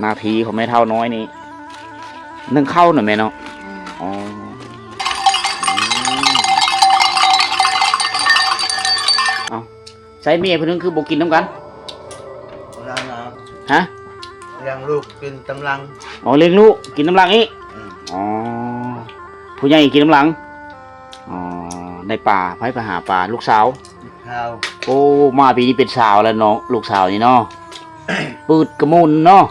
ໜ້າທີ່ຂອງແມ່ເຖົ້ານ້ອຍນີ້ ໜຶ້ງເຂົ້ານະແມ່ເນາະ. ອືມ ອໍ ເອົ້າ ໃສເມຍຜູ້ໜຶ່ງຄືບໍ່ກິນນຳກັນ? ຍັງນະ. ຮະ? ລ້ຽງລູກກິນຕຳຫຼັງ. ອໍ ລ້ຽງລູກກິນຕຳຫຼັງອີກ. ອືມ ອໍ ຜູ້ໃຫຍ່ກິນຕຳຫຼັງ. ອໍ ໄດ້ປາ ໃຜໄປຫາປາ? ລູກສາວ. ລູກສາວ. ໂອ້ ມາປີນີ້ເປັນສາວແລ້ວເນາະ ລູກສາວນີ້ເນາະ. ປືດກະມຸນເນາະ.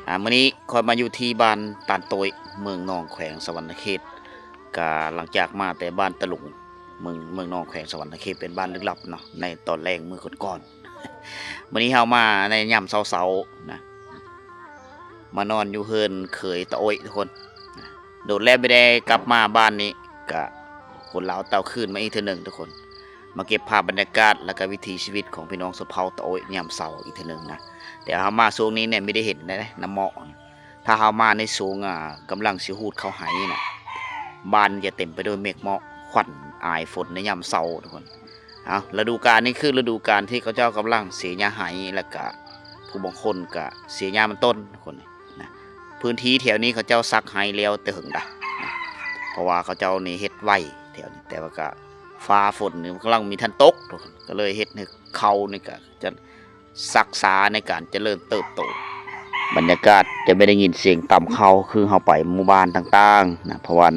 ອ່າ ມື້ນີ້ຂ້ອຍມາຢູ່ທີ່ບ້ານຕານໂຕ້ຍ ເມືອງໜອງ ແຂວງສະຫວັນນະເຂດ. ກະຫຼັງຈາກມາແຕ່ບ້ານຕະລຸງ ເມືອງ ເມືອງໜອງ ແຂວງສະຫວັນນະເຂດ ເປັນບ້ານລຶກລັບເນາະ ໃນຕອນແລງມື້ກ່ອນໆ. ມື້ນີ້ເຮົາມາໃນຍາມເຊົ້າໆນະ ມານອນຢູ່ເຮືອນເຂີຍຕາໂອ້ຍທຸກຄົນ. ໂດນແລ້ວບໍ່ໄດ້ກັບມາບ້ານນີ້ ກະຄົນລາວເຕົ້າຄືນມາອີກເທື່ອໜຶ່ງທຸກຄົນ. ມາເກັບພາບບັນຍາກາດ ແລ້ວກະວິຖີຊີວິດຂອງພີ່ນ້ອງຊົນເຜົ່າຕາໂອ້ຍຍາມເຊົ້າອີກເທື່ອໜຶ່ງນະ. ແຕ່ເຮົາມາຊ່ວງນີ້ແນ່ ມີໄດ້ເຫັນແດ່ນຳເໝາະ. ຖ້າເຮົາມາໃນຊ່ວງ ອ່າ ກຳລັງຊິຫູດເຂົ້າໄຮ່ນະ ບ້ານຈະເຕັມໄປດ້ວຍເມກໝອກ ຄວັນອາຍຝົນໃນຍາມເຊົ້າທຸກຄົນ. ເອົາ ລະດູການນີ້ຄືລະດູການທີ່ເຂົາເຈົ້າກຳລັງເສຍຫຍ້າໄຮ່ ແລ້ວກະຜູ້ບາງຄົນກະເສຍຫຍ້າມັນຕົ້ນທຸກຄົນນະ. ພື້ນທີ່ແຖວນີ້ເຂົາເຈົ້າສັກໄຮ່ແລ້ວແຕ່ເຫິງດະນະ ເພາະວ່າເຂົາເຈົ້ານີ້ເຮັດໄວແຖວນີ້ ແຕ່ວ່າກະຟ້າຝົນນີ້ກຳລັງມີທັນຕົກ ກໍເລີຍເຮັດໃຫ້ເຂົ້ານີ້ກະຈະ ຊັກຊ້າໃນການຈະເລີນເຕີບໂຕ. ບັນຍາກາດຈະໄດ້ຍິນສຽງຕຳເຂົ້າ ຄືເຮົາໄປໝູ່ບ້ານຕ່າງໆນະ ເພາະວ່າ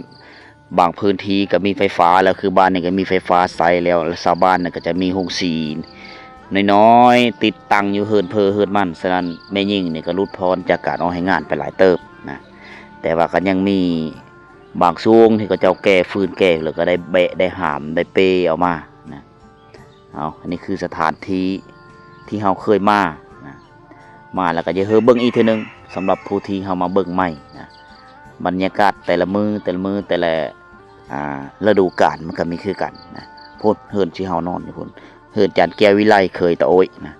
ບາງພື້ນທີ່ກໍມີໄຟຟ້າແລ້ວ ຄືບ້ານນີ້ກໍມີໄຟຟ້າໃຊ້ແລ້ວ ແລະ ຊາວບ້ານນັ້ນກໍຈະມີໂຮງສີນ້ອຍໆ ຕິດຕັ້ງຢູ່ເຮືອນເພີເຮືອນມັນ. ສະນັ້ນແມ່ຍິງນີ້ກໍຫຼຸດຜ່ອນຈາກການອອກແຮງງານໄປຫຼາຍເຕີບນະ ແຕ່ວ່າກໍຍັງມີບາງຊ່ວງທີ່ເຂົາເຈົ້າແກ່ຟືນແກ່ ແລ້ວກໍໄດ້ແບະໄດ້ຫາມໄດ້ເປ້ອອກມານະ. ເອົາ ອັນນີ້ຄືສະຖານທີ່ທີ່ເຮົາເຄີຍມານະ ມາແລ້ວກໍຢາກໃຫ້ເບິ່ງອີກເທື່ອໜຶ່ງ ສຳລັບຜູ້ທີ່ເຮົາມາເບິ່ງໃໝ່ນະ. ບັນຍາກາດແຕ່ລະມື້ ແຕ່ລະມື້ ແຕ່ລະ ອ່າ ລະດູການມັນກໍມີຄືກັນນະ. ພຸ້ນ ເຮືອນທີ່ເຮົານອນຢູ່ພຸ້ນ ເຮືອນຈານແກ້ວວິໄລເຂີຍຕາໂອ້ຍນະ.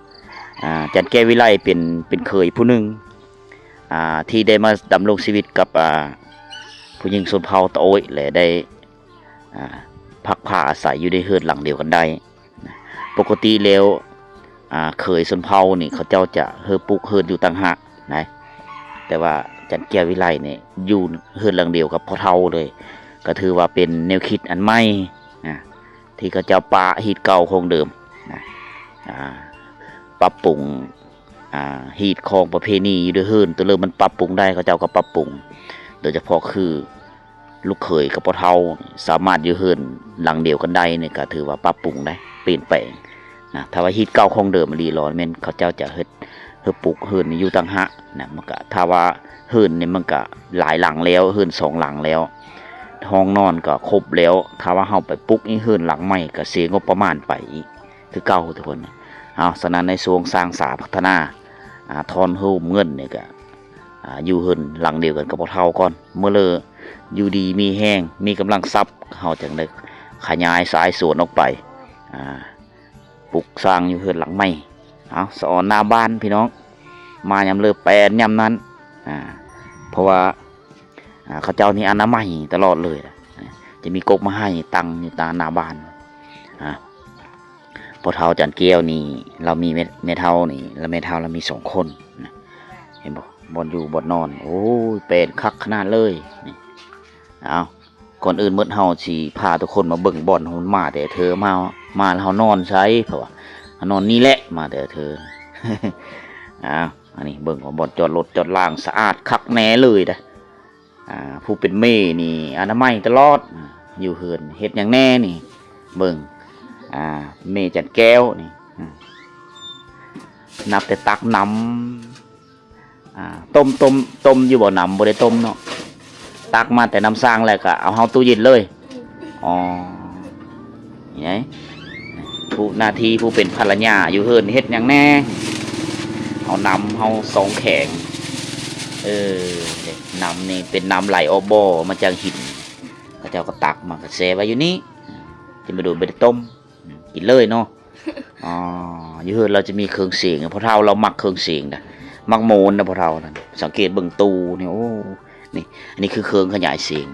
ອ່າ ຈານແກ້ວວິໄລເປັນ ເປັນເຂີຍຜູ້ໜຶ່ງ ອ່າ ທີ່ໄດ້ມາດຳລົງຊີວິດກັບ ອ່າ ຜູ້ຍິງຊົນເຜົ່າຕາໂອ້ຍ ແລະ ໄດ້ ອ່າ ພັກພາອາໄສຢູ່ໃນເຮືອນຫຼັງດຽວກັນໄດ້ນະ. ປົກກະຕິແລ້ວ ອ່າ ເຂີຍຊົນເຜົ່ານີ້ ເຂົາເຈົ້າຈະເຮີປຸກເຮືອນຢູ່ຕ່າງຫາກນະ ແຕ່ວ່າຈັນແກ້ວວິໄລນີ້ຢູ່ເຮືອນຫຼັງດຽວກັບພໍ່ເຖົ້າເລີຍ ກໍຖືວ່າເປັນແນວຄິດອັນໃໝ່ນະ ທີ່ເຂົາເຈົ້າປະຮີດເກົ່າຂອງເດີມນະ ອ່າ ປັບປຸງ ອ່າ ຮີດຄອງປະເພນີຢູ່ໃນເຮືອນ ຕົວເລີ່ມມັນປັບປຸງໄດ້ ເຂົາເຈົ້າກໍປັບປຸງ ໂດຍສະເພາະຄື ລູກເຂີຍກັບພໍ່ເຖົ້າສາມາດຢູ່ເຮືອນຫຼັງດຽວກັນໄດ້ນີ້ ກໍຖືວ່າປັບປຸງໄດ້ ປ່ຽນແປງນະ. ຖ້າວ່າຮີດເກົ່າຂອງເດີມອີ່ຫຼີຫຼໍ ແມ່ນເຂົາເຈົ້າຈະເຮັດ ເຮັດປຸກເຮືອນນີ້ຢູ່ຕ່າງຫາກນະ. ມັນກະ ຖ້າວ່າເຮືອນນີ້ມັນກະຫຼາຍຫຼັງແລ້ວ ເຮືອນສອງຫຼັງແລ້ວ ຫ້ອງນອນກໍຄົບແລ້ວ ຖ້າວ່າເຮົາໄປປຸກອີກເຮືອນຫຼັງໃໝ່ ກໍເສຍງົບປະມານໄປອີກຄືເກົ່າທຸກຄົນ. ເອົາ ສະນັ້ນໃນຊ່ວງສ້າງສາພັດທະນາ ອ່າ ທອນໂຮມເງິນນີ້ກະ ອ່າ ຢູ່ເຮືອນຫຼັງດຽວກັນກັບພວກເຮົາກ່ອນ ເມື່ອເລີຢູ່ດີມີແຮງ ມີກຳລັງຊັບ ເຮົາຈຶ່ງໄດ້ຂະຫຍາຍສາຍສວນອອກໄປ ອ່າ ປຸກສ້າງຢູ່ເຮືອນຫຼັງໃໝ່. ເອົາ ສະອອນໜ້າບ້ານພີ່ນ້ອງ ມາຍາມເລີແປນຍາມນັ້ນ ອ່າ ເພາະວ່າ ອ່າ ເຂົາເຈົ້ານີ້ອະນາໄມຕະຫຼອດເລີຍ ຈະມີກົກໄມ້ໄຜ່ຕັ້ງຢູ່ຕາມໜ້າບ້ານ ອ່າ ພໍ່ເຖົ້າຈັນແກ້ວນີ້ ລາວມີແມ່ ແມ່ເຖົ້ານີ້ ລະແມ່ເຖົ້າລາວມີສອງຄົນນະ ເຫັນບໍ່ ບ່ອນຢູ່ບ່ອນນອນ ໂອ້ຍ ແປນຄັກຂະໜາດເລີຍນີ້. ເອົາ ກ່ອນອື່ນໝົດ ເຮົາຊິພາທຸກຄົນມາເບິ່ງບ່ອນເຮົາມາແຕ່ເທີ ມາ ມາແລ້ວເຮົານອນໃສ ເພາະວ່າເຮົານອນນີ້ແຫຼະ ມາແຕ່ເທີ. ເອົາ ອັນນີ້ເບິ່ງວ່າບ່ອນຈອດລົດຈອດລາງສະອາດຄັກແນ່ເລີຍເດ້. ອ່າ ຜູ້ເປັນແມ່ນີ້ອະນາໄມຕະຫຼອດ ຢູ່ເຮືອນເຮັດຫຍັງແດ່ນີ້ ເບິ່ງ ອ່າ ແມ່ຈັນແກ້ວນີ້ ອາ ນັບແຕ່ຕັກນ້ຳ ອ່າ ຕົ້ມ ຕົ້ມ ຕົ້ມຢູ່ບໍ່ ນ້ຳບໍ່ໄດ້ຕົ້ມເນາະ ຕັກມາແຕ່ນ້ຳສ້າງແລ້ວກະເອົາເຂົ້າຕູ້ເຢັນເລີຍ. ອໍ ນີ້ໄດ໋ ຜູ້ ໜ້າທີ່ຜູ້ເປັນພັນລະຍາຢູ່ເຮືອນເຮັດຫຍັງແດ່? ເອົານ້ຳເຮົາສອງແຂງ ເອີ ນ້ຳນີ້ເປັນນ້ຳໄຫຼອອກບໍ່ ມາຈາກຫີນ ເຂົາເຈົ້າກໍຕັກມາກໍແຊ່ໄວ້ຢູ່ນີ້ ຈະມາໂດນບໍ່ໄດ້ຕົ້ມ ກິນເລີຍເນາະ. ອໍ ຢູ່ເຮືອນລາວຈະມີເຄື່ອງສຽງ ພໍ່ເຖົ້າລາວມັກເຄື່ອງສຽງນະ ມັກໂມນນະພໍ່ເຖົ້ານັ້ນ ສັງເກດເບິ່ງຕູ້ນີ້ ໂອ້ ນີ້ ອັນນີ້ຄືເຄື່ອງຂະຫຍາຍສຽງ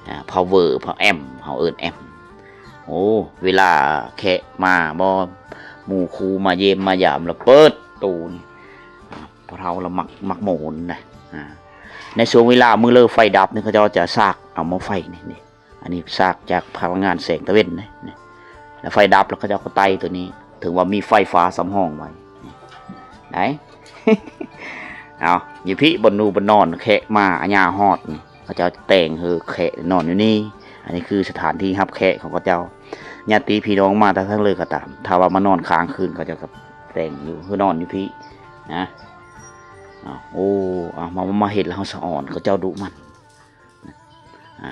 ອ່າ ພາວເວີ ພາວແອມ ເຮົາເອີ້ນແອມ ໂອ້ ເວລາແຂກມາບໍ ໝູ່ຄູ່ມາຢ້ຽມມາຢາມລະເປີດຕູ້ນີ້ ອາ ພໍ່ເຖົ້າລະມັກ ມັກໂມນນະ ອາ ໃນຊ່ວງເວລາມື້ເລີໄຟດັບນີ້ ເຂົາເຈົ້າຈະສາກເອົາໝໍ້ໄຟນີ້ ນີ້ ອັນນີ້ສາກຈາກພະລັງງານແສງຕາເວັນນະ ນີ້ ແລ້ວໄຟດັບແລ້ວເຂົາເຈົ້າກໍໄຕ້ໂຕນີ້ ເຖິງວ່າມີໄຟຟ້າສຳຮອງໄວ້ ໄດ້ ເອົາ ຢູ່ພີ້ບ່ອນຢູ່ບ່ອນນອນ ແຂກມາອາຍາຮອດນີ້ ເຂົາເຈົ້າແຕ່ງໃຫ້ແຂກນອນຢູ່ນີ້ ອັນນີ້ຄືສະຖານທີ່ຮັບແຂກຂອງເຂົາເຈົ້າ ຍາດຕິພີ່ນ້ອງມາແຕ່ທາງເລີກະຕາມ ຖ້າວ່າມານອນຄ້າງຄືນ ເຂົາເຈົ້າກະແຕ່ງຢູ່ ຄືນອນຢູ່ພີ້ນະ ເອົາ ໂອ້ ເອົາ ມາ ມາເຮັດແລ້ວເຮົາສະອອນ ເຂົາເຈົ້າດຸມັນ ອາ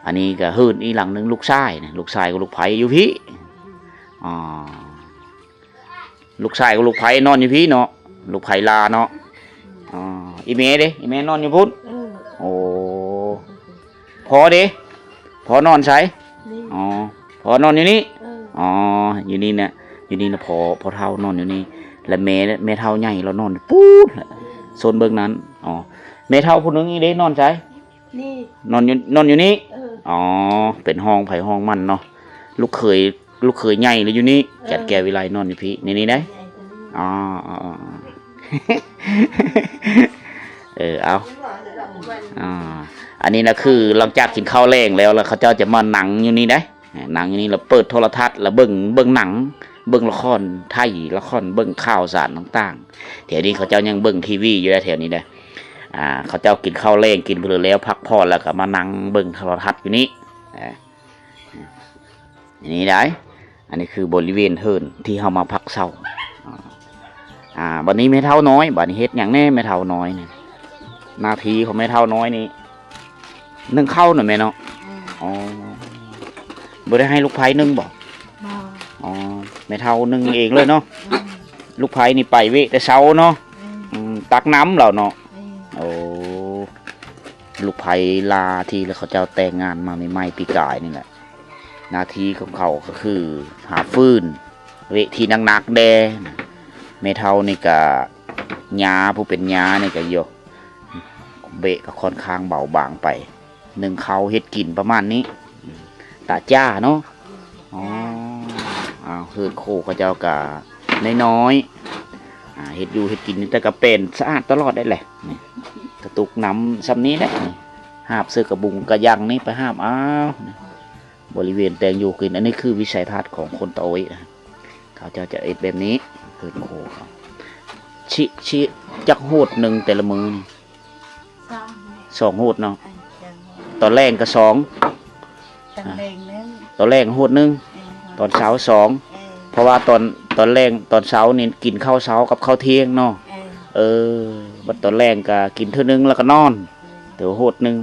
ອັນນີ້ກະເຮືອນອີກຫຼັງໜຶ່ງ ລູກຊາຍນະ ລູກຊາຍກັບລູກໃພ້ຢູ່ພີ້ ອາ ລູກຊາຍກັບລູກໃພ້ນອນຢູ່ພີ້ເນາະ ລູກໃພ້ລາເນາະ ອາ ອີ່ແມ່ເດ ອີ່ແມ່ນອນຢູ່ພຸ້ນ ເອີ ໂອ້ ພໍ່ເດ ພໍ່ນອນໃສ? ນີ້ ອໍ ພໍ່ນອນຢູ່ນີ້ ເອີ ອໍ ຢູ່ນີ້ນະ ຢູ່ນີ້ນະ ພໍ່ ພໍ່ເຖົ້ານອນຢູ່ນີ້ ແລະແມ່ ແມ່ເຖົ້າໃຫຍ່ລາວນອນຢູ່ພຸ້ນ ເອີ ໂຊນເບິ່ງນັ້ນ ອໍ ແມ່ເຖົ້າຜູ້ໜຶ່ງອີກເດ ນອນໃສ? ນີ້ ນອນຢູ່ ນອນຢູ່ນີ້ ເອີ ອໍ ເປັນຫ້ອງໃຜຫ້ອງມັນເນາະ ລູກເຂີຍ ລູກເຂີຍໃຫຍ່ລະຢູ່ນີ້ ເອີ ຈັນແກ້ວວິໄລນອນຢູ່ພີ້ ໃນນີ້ໄດ໋ ໃຫຍ່ກວ່ານີ້ ອໍ ເອີ ເອົາ ອາ ອັນນີ້ນະຄືຫຼັງຈາກກິນເຂົ້າແລງແລ້ວ ລະເຂົາເຈົ້າຈະມານັ່ງຢູ່ນີ້ໄດ໋ ນັ່ງຢູ່ນີ້ລະເປີດໂທລະທັດ ລະເບິ່ງ ເບິ່ງໜັງ ເບິ່ງລະຄອນໄທ ລະຄອນ ເບິ່ງຂ່າວສານຕ່າງໆ ແຖວນີ້ເຂົາເຈົ້າຍັງເບິ່ງທີວີຢູ່ໄດ໋ ແຖວນີ້ໄດ໋ ອາ ເຂົາເຈົ້າກິນເຂົ້າແລງ ກິນເພີແລ້ວ ພັກຜ່ອນ ລະກະມານັ່ງເບິ່ງໂທລະທັດຢູ່ນີ້ ອາ ນີ້ໄດ໋ ອັນນີ້ຄືບໍລິເວນເຮືອນທີ່ເຮົາມາພັກເຊົາ ອາ ບາດນີ້ແມ່ເຖົ້ານ້ອຍ ບາດນີ້ເຮັດຫຍັງແດ່ແມ່ເຖົ້ານ້ອຍນີ້? ໜ້າທີ່ຂອງແມ່ເຖົ້ານ້ອຍນີ້ ໜຶ້ງເຂົ້ານະແມ່ເນາະ ອືມ ອໍ ບໍ່ໄດ້ໃຫ້ລູກໃພ້ໜຶ້ງບໍ? ບໍ່ ອໍ ແມ່ເຖົ້າໜຶ້ງເອງເລີຍເນາະ ອືມ ລູກໃພ້ນີ້ໄປເວະແຕ່ເຊົ້າເນາະ ອືມ ອືມ ຕັກນ້ຳລາວເນາະ ອືມ ໂອ້ ລູກໃພ້ລາທີ່ເຂົາເຈົ້າແຕ່ງງານມາໃໝ່ໆ ປີກາຍນີ້ແຫຼະ ໜ້າທີ່ຂອງເຂົາກະຄືຫາຟືນ ເວະທີ່ໜັກໆແດ່ ແມ່ເຖົ້ານີ້ກະ ຍ່າ ຜູ້ເປັນຍ່ານີ້ກະ ໂຢ ເວະກະຄ່ອນຂ້າງເບົາບາງໄປ ໜຶ້ງເຂົ້າເຮັດກິນປະມານນີ້ ຕາຈ້າເນາະ ອໍ ເຮືອນໂຄເຂົາເຈົ້າກະນ້ອຍໆ ອາ ເຮັດຢູ່ເຮັດກິນ ແຕ່ກະແປນສະອາດຕະຫຼອດໄດ໋ແຫຼະ ນີ້ ກະຕຸກນ້ຳຊ່ຳນີ້ແຫຼະ ນີ້ ຫາບເສື້ອກະບຸງກະຍັງນີ້ໄປຫາບເອົາ ນີ້ ບໍລິເວນແຕ່ງຢູ່ກິນ ອັນນີ້ຄືວິໄສທັດຂອງຄົນຕາໂອ້ຍນະ ເຂົາເຈົ້າຈະເຮັດແບບນີ້ ເຮືອນໂຄເຂົາ ຊິ ຊິຈັກໂຫດໜຶ່ງແຕ່ລະມື້ນີ້? ສອງ ສອງໂຫດເນາະ ເອີ ສອງໂຫດ ຕອນແລງກະສອງ ຕອນແລງໜຶ່ງ ຕອນແລງໂຫດໜຶ່ງ ເອີ ຕອນເຊົ້າສອງ ເອີ ເພາະວ່າຕອນ ຕອນແລງ ຕອນເຊົ້ານີ້ກິນເຂົ້າເຊົ້າກັບເຂົ້າທ່ຽງເນາະ ເອີ ເອີ ບັດຕອນແລງກະກິນເທື່ອໜຶ່ງລະກະນອນ ເອີ ຖືວ່າໂຫດໜຶ່ງ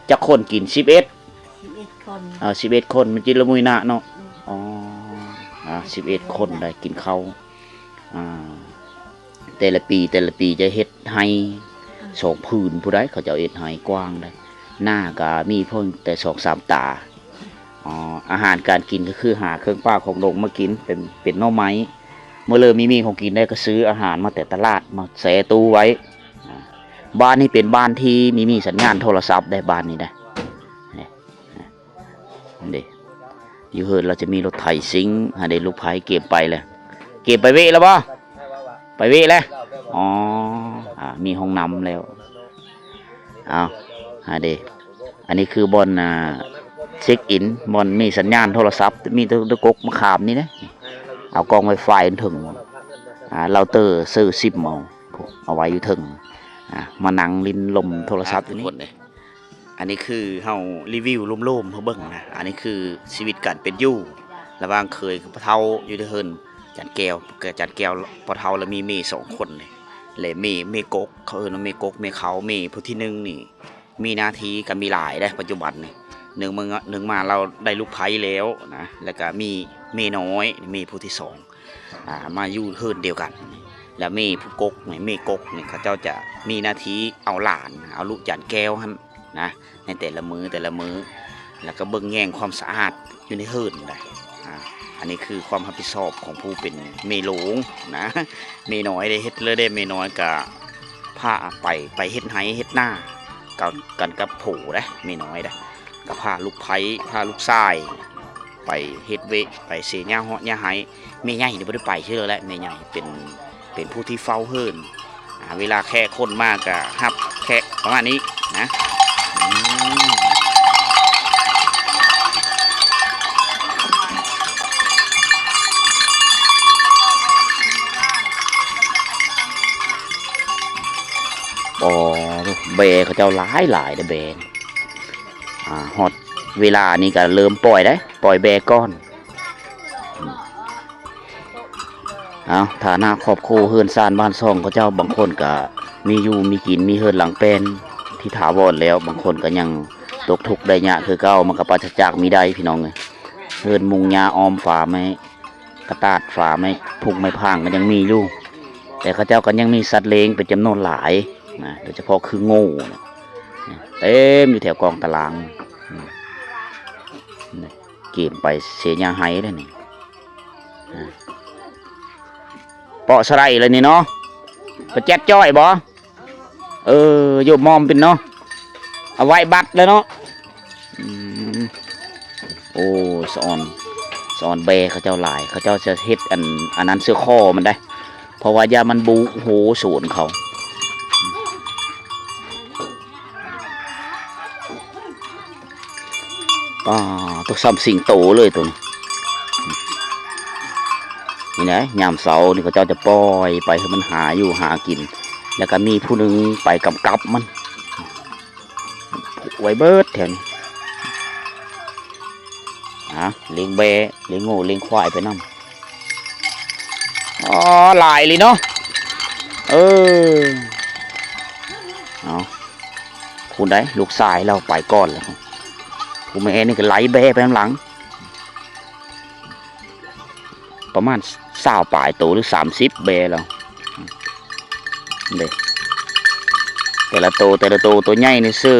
ຈັກຄົນກິນ? ສິບເອັດ ສິບເອັດຄົນ ເອີ ສິບເອັດຄົນ ມັນຈິລະມຸຍນະເນາະ ອືມ ອໍ ອາ ສິບເອັດຄົນໄດ້ກິນເຂົ້າ ອາ ແຕ່ລະປີ ແຕ່ລະປີຈະເຮັດໄຮ່ ອືມ ສອງຜືນພຸ້ນໃດ໋ ເຂົາເຈົ້າເຮັດໄຮ່ກວ້າງໃດ໋ ນາກະມີພຽງແຕ່ສອງສາມຕາ ອໍ ອາຫານການກິນກະຄືຫາເຄື່ອງປ່າຂອງດົງມາກິນ ເປັນ ເປັນໜໍ່ໄມ້ ເມື່ອເລີມີມີຂອງກິນໄດ້ກະຊື້ອາຫານມາແຕ່ຕະຫຼາດ ມາແຊ່ຕູ້ໄວ້ ອາ ບ້ານນີ້ເປັນບ້ານທີ່ມີ ມີສັນຍານໂທລະສັບໄດ໋ ບ້ານນີ້ໄດ໋ ນີ້ ເດ້ ຢູ່ເຮືອນລາວຈະມີລົດໄຖຊິງ ຫາເດ ລູກໃພ້ເກມໄປແລ້ວ ເກມໄປເວະແລ້ວບໍ? ໄປເວະແລ້ວ ອໍ ອາ ມີຫ້ອງນ້ຳແລ້ວ ເອົາ ຫາເດ ອັນນີ້ຄືບ່ອນ ອາ ເຊັກອິນ ບ່ອນມີສັນຍານໂທລະສັບ ມີແຕ່ ແຕ່ກົກມະຂາມນີ້ເດ້ ເອົາກ້ອງໄວຟາຍເທິງ ອາ ເລົາເຕີເຊີຊິມເອົາ ເອົາໄວ້ຢູ່ເທິງ ອາ ມານັ່ງຫຼິ້ນລົມໂທລະສັບຢູ່ນີ້ ອັນນີ້ຄືເຮົາຣີວິວໂລມໆໃຫ້ເບິ່ງນະ ອັນນີ້ຄືຊີວິດການເປັນຢູ່ລະຫວ່າງເຂີຍກັບພໍ່ເຖົ້າຢູ່ໃນເຮືອນຈັນແກ້ວ ກະຈັນແກ້ວ ພໍ່ເຖົ້າລະມີເມສອງຄົນເດ ແລະເມ ເມກົກ ເຂົາເອີ້ນວ່າເມກົກ ເມເຂົາ ເມຜູ້ທີໜຶ່ງນີ້ມີໜ້າທີ່ກະມີຫຼາຍເດ້ ປັດຈຸບັນນີ້ ໜຶ່ງມາ ໜຶ່ງມາລາວໄດ້ລູກໃພ້ແລ້ວນະ ລະກະມີເມນ້ອຍ ເມຜູ້ທີສອງ ອາ ມາຢູ່ເຮືອນດຽວກັນ ລະເມຜູ້ກົກນີ້ ເມກົກນີ້ ເຂົາເຈົ້າຈະມີໜ້າທີ່ເອົາຫຼານ ເອົາລູກຈານແກ້ວຫັ້ນນະ ໃນແຕ່ລະມື້ ແຕ່ລະມື້ ລະກະເບິ່ງແຍງຄວາມສະອາດຢູ່ໃນເຮືອນໄດ໋ ອາ ອັນນີ້ຄືຄວາມຮັບຜິດຊອບຂອງຜູ້ເປັນເມໂລງນະ ເມນ້ອຍໄດ້ເຮັດເລີຍເດ້ ເມນ້ອຍກະພາໄປ ໄປເຮັດໄຮ່ເຮັດນາ ກັນ ກັນກັບຜົວເດ້ ເມນ້ອຍເດ້ ກະພາລູກໃພ້ ພາລູກຊາຍ ໄປເຮັດວຽກ ໄປເສຍຫຍ້າເຫາະຫຍ້າໄຮ່. ແມ່ໃຫຍ່ນີ້ບໍ່ໄດ້ໄປເທື່ອແລ້ວ ແມ່ໃຫຍ່ເປັນ ເປັນຜູ້ທີ່ເຝົ້າເຮືອນ. ອາ ເວລາແຂກຄົນມາກະຮັບແຂກປະມານນີ້ນະ. ອືມ ອໍ ແບ້ເຂົາເຈົ້າຫຼາຍໆເດ້ແບ້. ອາ ຮອດເວລານີ້ກະເລີ່ມປ່ອຍເດ້ ປ່ອຍແບ້ກ່ອນ. ເອົາ ຖານະຄອບຄົວເຮືອນຊານບ້ານຊ່ອງເຂົາເຈົ້າ ບາງຄົນກະມີຢູ່ມີກິນ ມີເຮືອນຫຼັງແປນທີ່ຖາວອນແລ້ວ ບາງຄົນກະຍັງຕົກທຸກໄດ້ຍາກຄືເກົ່າ. ມັນກະປາສະຈາກມີໄດ້ພີ່ນ້ອງເອີຍ. ເຮືອນມຸງຫຍ້າອ້ອມຝາໄມ້ ກະຕາດຝາໄມ້ພຸກໄມ້ພາງກະຍັງມີຢູ່ ແຕ່ເຂົາເຈົ້າກະຍັງມີສັດລ້ຽງເປັນຈຳນວນຫຼາຍນະ ໂດຍສະເພາະຄືໂງ່ນະ ເຕັມຢູ່ແຖວກອງຕະລາງ. ອືມ ນີ້ ເກມໄປເສຍຫຍ້າໄຮ່ແລ້ວນີ້. ອາ ເປາະສະໄລແລ້ວນີ້ເນາະ ກະແຈັດຈ້ອຍບໍ່? ເອີ ໂຍບມອມເປັນເນາະ ເອົາໄວ້ບັດແລ້ວເນາະ. ອືມ ໂອ້ ສະອອນ ສະອອນແບ້ເຂົາເຈົ້າຫຼາຍ ເຂົາເຈົ້າຈະເຮັດອັນ ອັນນັ້ນເສື້ອຄໍມັນໄດ໋ ເພາະວ່າຢ້ານມັນບຸໂຫສວນເຂົາ. ປ້າ ໂຕສ່ຳສິງໂຕເລີຍໂຕນີ້. ນີ້ນະ ຍາມເຊົ້ານີ້ເຂົາເຈົ້າຈະປ່ອຍໄປໃຫ້ມັນຫາຢູ່ຫາກິນ ແລ້ວກະມີຜູ້ໜຶ່ງໄປກຳກັບມັນ ຜູກໄວ້ເບິດແຖວນີ້. ອາ ລ້ຽງແບ້ ລ້ຽງງົວ ລ້ຽງຄວາຍໄປນຳ. ອໍ ຫຼາຍອີ່ຫຼີເນາະ. ເອີ ເອົາ ພຸ້ນໃດ໋ ລູກຊາຍລາວໄປກ່ອນແລ້ວ ຜູ້ແມ່ນີ້ກະໄລ່ແບ້ໄປນຳຫຼັງ. ປະມານຊາວປາຍໂຕ ຫຼື ສາມສິບແບ້ແລ້ວເດ້. ແຕ່ລະໂຕ ແຕ່ລະໂຕ ໂຕໃຫຍ່ນີ້ຊື່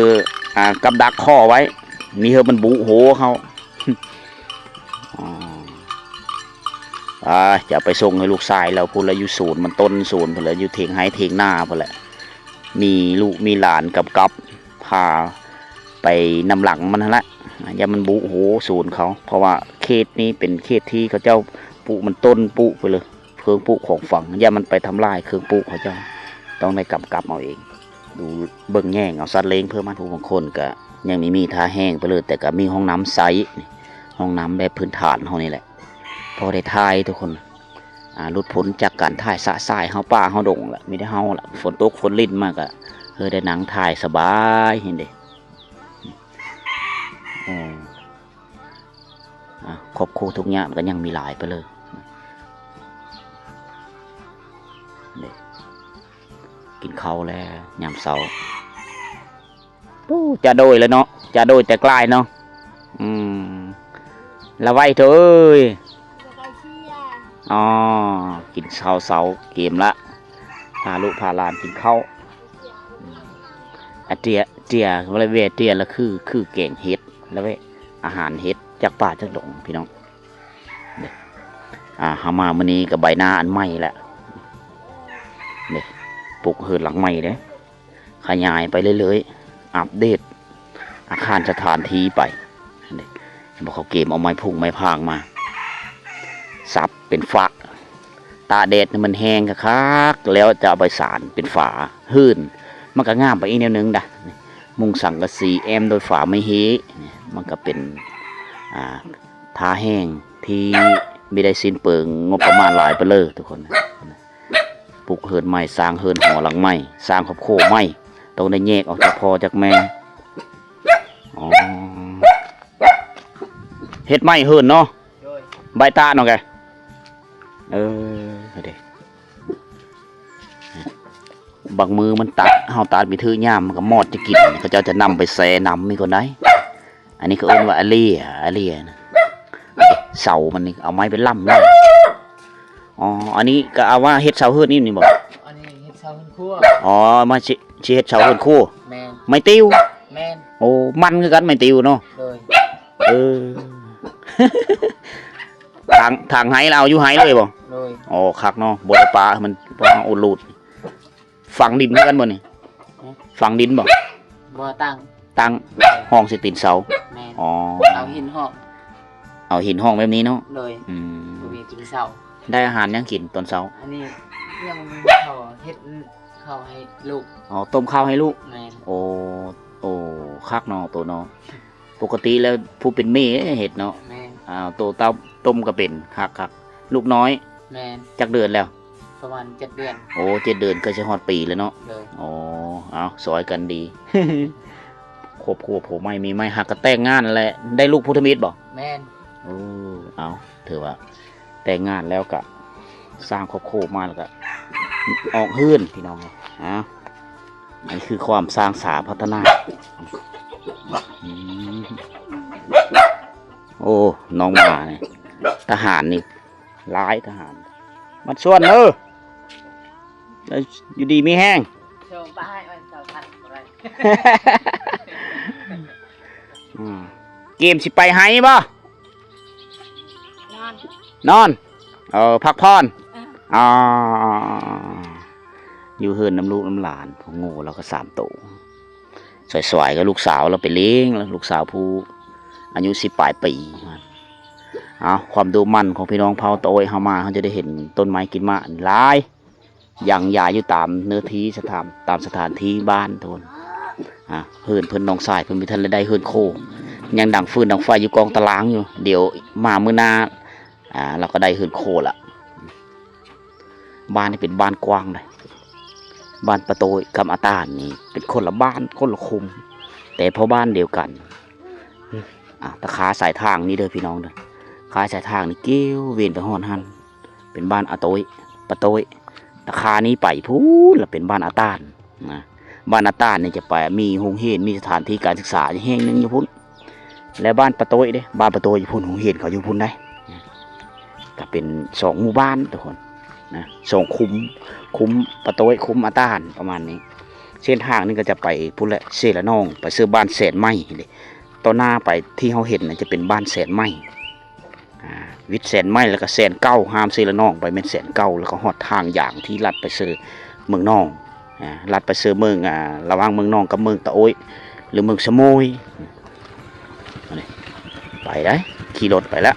ອາ ກັບດັກຄໍໄວ້ ມີເຮີບມັນບຸໂຫເຂົາ. ອາ ຈະເອົາໄປສົ່ງໃຫ້ລູກຊາຍລາວພຸ້ນລະ ຢູ່ສວນມັນ ຕົ້ນສວນພຸ້ນລະ ຢູ່ຖຽງໄຮ່ຖຽງນາພຸ້ນລະ. ມີລູກມີຫຼານກັບກັບ ພາໄປນຳຫຼັງມັນຫັ້ນລະ ຢ້ານມັນບຸໂຫສວນເຂົາ ເພາະວ່າເຂດນີ້ເປັນເຂດທີ່ເຂົາເຈົ້າປູກມັນຕົ້ນ ປູກໄປເລີຍ ເຄື່ອງປູກຂອງຝັງ ຢ້ານມັນໄປທຳລາຍເຄື່ອງປູກເຂົາເຈົ້າ ຕ້ອງໄດ້ກຳກັບເອົາເອງ. ດູເບິ່ງແຍງເອົາສັດລ້ຽງເພີ່ມມາ. ຜູ້ບາງຄົນກະຍັງມີມີທ່າແຫ້ງໄປເລີຍ ແຕ່ກະມີຫ້ອງນ້ຳໃຊ້ ຫ້ອງນ້ຳແບບພື້ນຖານເຮົານີ້ແຫຼະ ພໍໄດ້ຖ່າຍທຸກຄົນ. ອາ ຫຼຸດພົ້ນຈາກການຖ່າຍຊະຊາຍເຮົາປ່າເຮົາດົງລະ ມີແຕ່ເຮົາລະ ຝົນຕົກຝົນລິນມາກະ ເອີ ໄດ້ນັ່ງຖ່າຍສະບາຍ ເຫັນເດ. ເອີ ອາ ຄອບຄົວທຸກຍາກກະຍັງມີຫຼາຍໄປເລີຍ ເດ. ກິນເຂົ້າແລ້ວຍາມເຊົ້າ. ປູ້ ຈະໂດຍແລ້ວເນາະ ຈະໂດຍແຕ່ກລາຍເນາະ. ອືມ ລະໄວໂທເອີຍ. ອໍ ກິນເຊົ້າໆ ເກມລະ ພາລູກພາຫຼານກິນເຂົ້າ. ອາ ເຕຍ ເຕຍ ລະເວ ເຕຍ ລະຄື ຄືແກງເຫັດ ລະເວ ອາຫານເຫັດ ຈັກປ່າຈັກດົງພີ່ນ້ອງ. ອາ ເຮົາມາມື້ນີ້ກະໃບໜ້າອັນໃໝ່ແຫຼະ ນີ້ ປຸກເຮືອນຫຼັງໃໝ່ເດ້. ຂະຫຍາຍໄປເລື້ອຍໆ ອັບເດດອາຄານສະຖານທີ່ໄປ. ນີ້ ເຫັນບໍ່ ເຂົາເກມເອົາໄມ້ພຸ້ງໄມ້ພາງມາ ສັບເປັນຝາ ຕາກແດດໃຫ້ມັນແຫ້ງຄັກໆ ແລ້ວຈະເອົາໄປສານເປັນຝາເຮືອນ ມັນກະງາມໄປອີກແນວໜຶ່ງດະ. ມຸງສັງກະສີແອ້ມດ້ວຍຝາໄມ້ເຮ ນີ້ ມັນກະເປັນ ອາ ທ່າແຫ້ງທີ່ບໍ່ໄດ້ສິ້ນເປືອງງົບປະມານຫຼາຍໄປເລີຍທຸກຄົນ. ປຸກເຮືອນໃໝ່ ສ້າງເຮືອນຫໍຫຼັງໃໝ່ ສ້າງຄອບຄົວໃໝ່ ຕ້ອງໄດ້ແຍກອອກຈາກພໍ່ຈາກແມ່. ອໍ ເຮັດໃໝ່ເຮືອນເນາະ. ໂດຍ ໃບຕາເນາະແກ. ເອີ ເດ ບາງມື້ມັນຕັດ ເຮົາຕັດບໍ່ຖືກຍາມ ມັນກະມອດຈະກິນ ເຂົາເຈົ້າຈະນຳໄປແຊ່ນ້ຳອີກກ່ອນໄດ໋. ອັນນີ້ເຂົາເອີ້ນວ່າອາເລຍ ອາເລຍນະ ເສົາມັນນີ້ເອົາໄມ້ໄປລ້ຳເລີຍ. ອໍ ອັນນີ້ກະເອົາມາເຮັດເສົາເຮືອນອີກນີ້ບໍ່? ອັນນີ້ເຮັດເສົາເຮືອນຄົວ. ອໍ ມາຊິ ຊິເຮັດເສົາເຮືອນຄົວ. ແມ່ນ ໄມ້ຕິວ. ແມ່ນ ໂອ້ ມັນຄືກັນໄມ້ຕິວເນາະ. ໂດຍ ເອີ ຖາງ ຖາງໄຮ່ລະເອົາຢູ່ໄຮ່ເລີຍບໍ່? ໂດຍ ອໍ ຄັກເນາະ ບໍ່ໄດ້ປະໃຫ້ມັນ ບໍ່ໃຫ້ມັນອຸດລູດ. ຝັງດິນຄືກັນບໍ່ນີ້? ຫຶ? ຝັງດິນບໍ່? ບໍ່ ຕັ້ງ ຕັ້ງ ຮອງໃສ່ຕີນເສົາ. ແມ່ນ ອໍ ເສົາຫີນຮອງ. ເອົາຫີນຫ້ອງແບບນີ້ເນາະ. ໂດຍ. ອືມ ບໍ່ມີກິນເຊົ້າ. ໄດ້ອາຫານຫຍັງກິນຕອນເຊົ້າ? ອັນນີ້ຍັງເຂົ້າ ເຮັດເຂົ້າໃຫ້ລູກ. ອໍ ຕົ້ມເຂົ້າໃຫ້ລູກ. ແມ່ນ. ໂອ້ ໂອ້ ຄັກເນາະໂຕເນາະ. ປົກກະຕິແລ້ວຜູ້ເປັນແມ່ເຮັດເນາະ. ແມ່ນ. ອ້າວ ໂຕເຕົ້າຕົ້ມກໍເປັນ. ຄັກໆ. ລູກນ້ອຍ. ແມ່ນ. ຈັກເດືອນແລ້ວ? ປະມານເຈັດເດືອນ. ໂອ້ ເຈັດເດືອນກໍຊິຮອດປີແລ້ວເນາະ. ໂດຍ. ອໍ ເອົາ ຊ່ອຍກັນດີ ຄອບຄົວຜົວໃໝ່ເມຍໃໝ່ ຫາກະແຕ່ງງານແຫຼະ. ໄດ້ລູກຜູ້ທຳອິດບໍ່? ແມ່ນ. ໂອ້ ເອົາ ຖືວ່າແຕ່ງງານແລ້ວກະສ້າງຄອບຄົວມາ ແລ້ວກະອອກເຮືອນພີ່ນ້ອງ. ເອົາ ອັນນີ້ຄືຄວາມສ້າງສາພັດທະນາ. ອືມ ໂອ້ ນ້ອງໝານີ້ ທະຫານນີ້ຫຼາຍ ທະຫານ. ມັນຊວນເດີ ຢູ່ດີມີແຮງ. ອືມ ເກມຊິໄປໄຮ່ບໍ່? ນອນ ນອນ. ເອີ ພັກຜ່ອນ. ເອີ ອໍ ຢູ່ເຮືອນນຳລູກນຳຫຼານ. ໂງ່ ລາວກໍສາມໂຕ. ສວາຍໆ ກັບລູກສາວລາວໄປເລງ ລູກສາວຜູ້ອາຍຸສິບປາຍປີ. ເອົາ ຄວາມດຸໝັ່ນຂອງພີ່ນ້ອງເຜົ່າຕາໂອ້ຍເຮົາມາ ເຮົາຈະໄດ້ເຫັນຕົ້ນໄມ້ກິນໝາກຫຼາຍ ຍັງຢາຍຢູ່ຕາມເນື້ອທີ່ສະຖານ ຕາມສະຖານທີ່ບ້ານໂທນ. ອ່າ ເຮືອນເພິ່ນ ນ້ອງຊາຍເພິ່ນບໍ່ທັນໄດ້ເຮືອນໂຄ ຍັງດັງຟືນດັງໄຟຢູ່ກອງຕະລາງຢູ່. ດຽວມາມື້ໜ້າ ອ່າ ລາວກໍໄດ້ເຮືອນໂຄລະ. ບ້ານນີ້ເປັນບ້ານກວ້າງເດ້. ບ້ານປາໂຕ້ຍກັບອາຕານນີ້ເປັນຄົນລະບ້ານ ຄົນລະຄຸ້ມ ແຕ່ພໍ່ບ້ານດຽວກັນ. ອ່າ ຕາຄາສາຍທາງນີ້ເດີພີ່ນ້ອງເດີ ຄາສາຍທາງນີ້ກ່ຽວເວັນໄປຮອດຫັ້ນ ເປັນບ້ານອາໂຕ້ຍ ປາໂຕ້ຍ. ຕາຄານີ້ໄປພຸ້ນລະເປັນບ້ານອາຕານນະ. ບ້ານອາຕານນີ້ຈະໄປມີໂຮງຮຽນ ມີສະຖານທີ່ການສຶກສາແຫ່ງໜຶ່ງຢູ່ພຸ້ນ. ແລະບ້ານປາໂຕ້ຍເດ້ ບ້ານປາໂຕ້ຍຢູ່ພຸ້ນ ໂຮງຮຽນເຂົາຢູ່ພຸ້ນໃດ໋. ກໍເປັນສອງໝູ່ບ້ານທຸກຄົນນະ ສອງຄຸ້ມ ຄຸ້ມປາໂຕ້ຍ ຄຸ້ມອາຕານ ປະມານນີ້. ເສັ້ນທາງນີ້ກໍຈະໄປພຸ້ນແຫຼະ ເຊລະນອງ ໄປເຊິ່ງບ້ານແສນໄມ້ເດ້. ຕໍ່ໜ້າໄປທີ່ເຮົາເຫັນນະຈະເປັນບ້ານແສນໄມ້ ອ່າ ວິດແສນໄມ້ ແລ້ວກໍແສນເກົ້າ ຫ້າມເຊລະນອງໄປແມ່ນແສນເກົ້າ ແລ້ວກໍຮອດທາງຢາງທີ່ລັດໄປເຊີເມືອງນອງ ອ່າ ລັດໄປເຊີເມືອງ ອ່າ ລະຫວ່າງເມືອງນອງກັບເມືອງຕາໂອ້ຍ ຫຼືເມືອງສະໂໝຍ. ອັນນີ້ໄປໄດ໋ ຂີ່ລົດໄປແລ້ວ.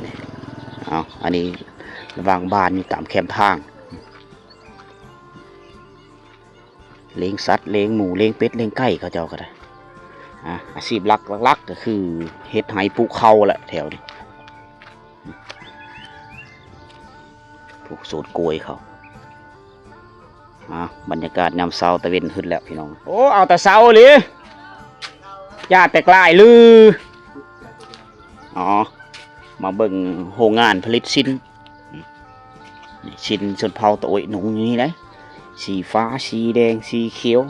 ນີ້ ເອົາ ອັນນີ້ລະຫວ່າງບ້ານຢູ່ຕາມແຄມທາງ. ລ້ຽງສັດ ລ້ຽງໝູ ລ້ຽງເປັດ ລ້ຽງໄກ່ ເຂົາເຈົ້າກໍໄດ້. ອ່າ ອາຊີບຫຼັກ ຫຼັກໆ ກໍຄືເຮັດໄຮ່ປູກເຂົ້າແຫຼະແຖວນີ້ ປູກສວນກ້ວຍເຂົາ. ອ່າ ບັນຍາກາດຍາມເຊົ້າ ຕາເວັນຂຶ້ນແລ້ວພີ່ນ້ອງ. ໂອ້ ເອົາແຕ່ເຊົ້າອີ່ຫຼີ ຢ່າແຕ່ກລາຍລື. ອໍ ມາເບິ່ງໂຮງງານຜະລິດສິ້ນ. ນີ້ ສິ້ນຊົນເຜົ່າຕາໂອ້ຍນຸ່ງຢູ່ນີ້ເດ້ ສີຟ້າ ສີແດງ ສີຂຽວ.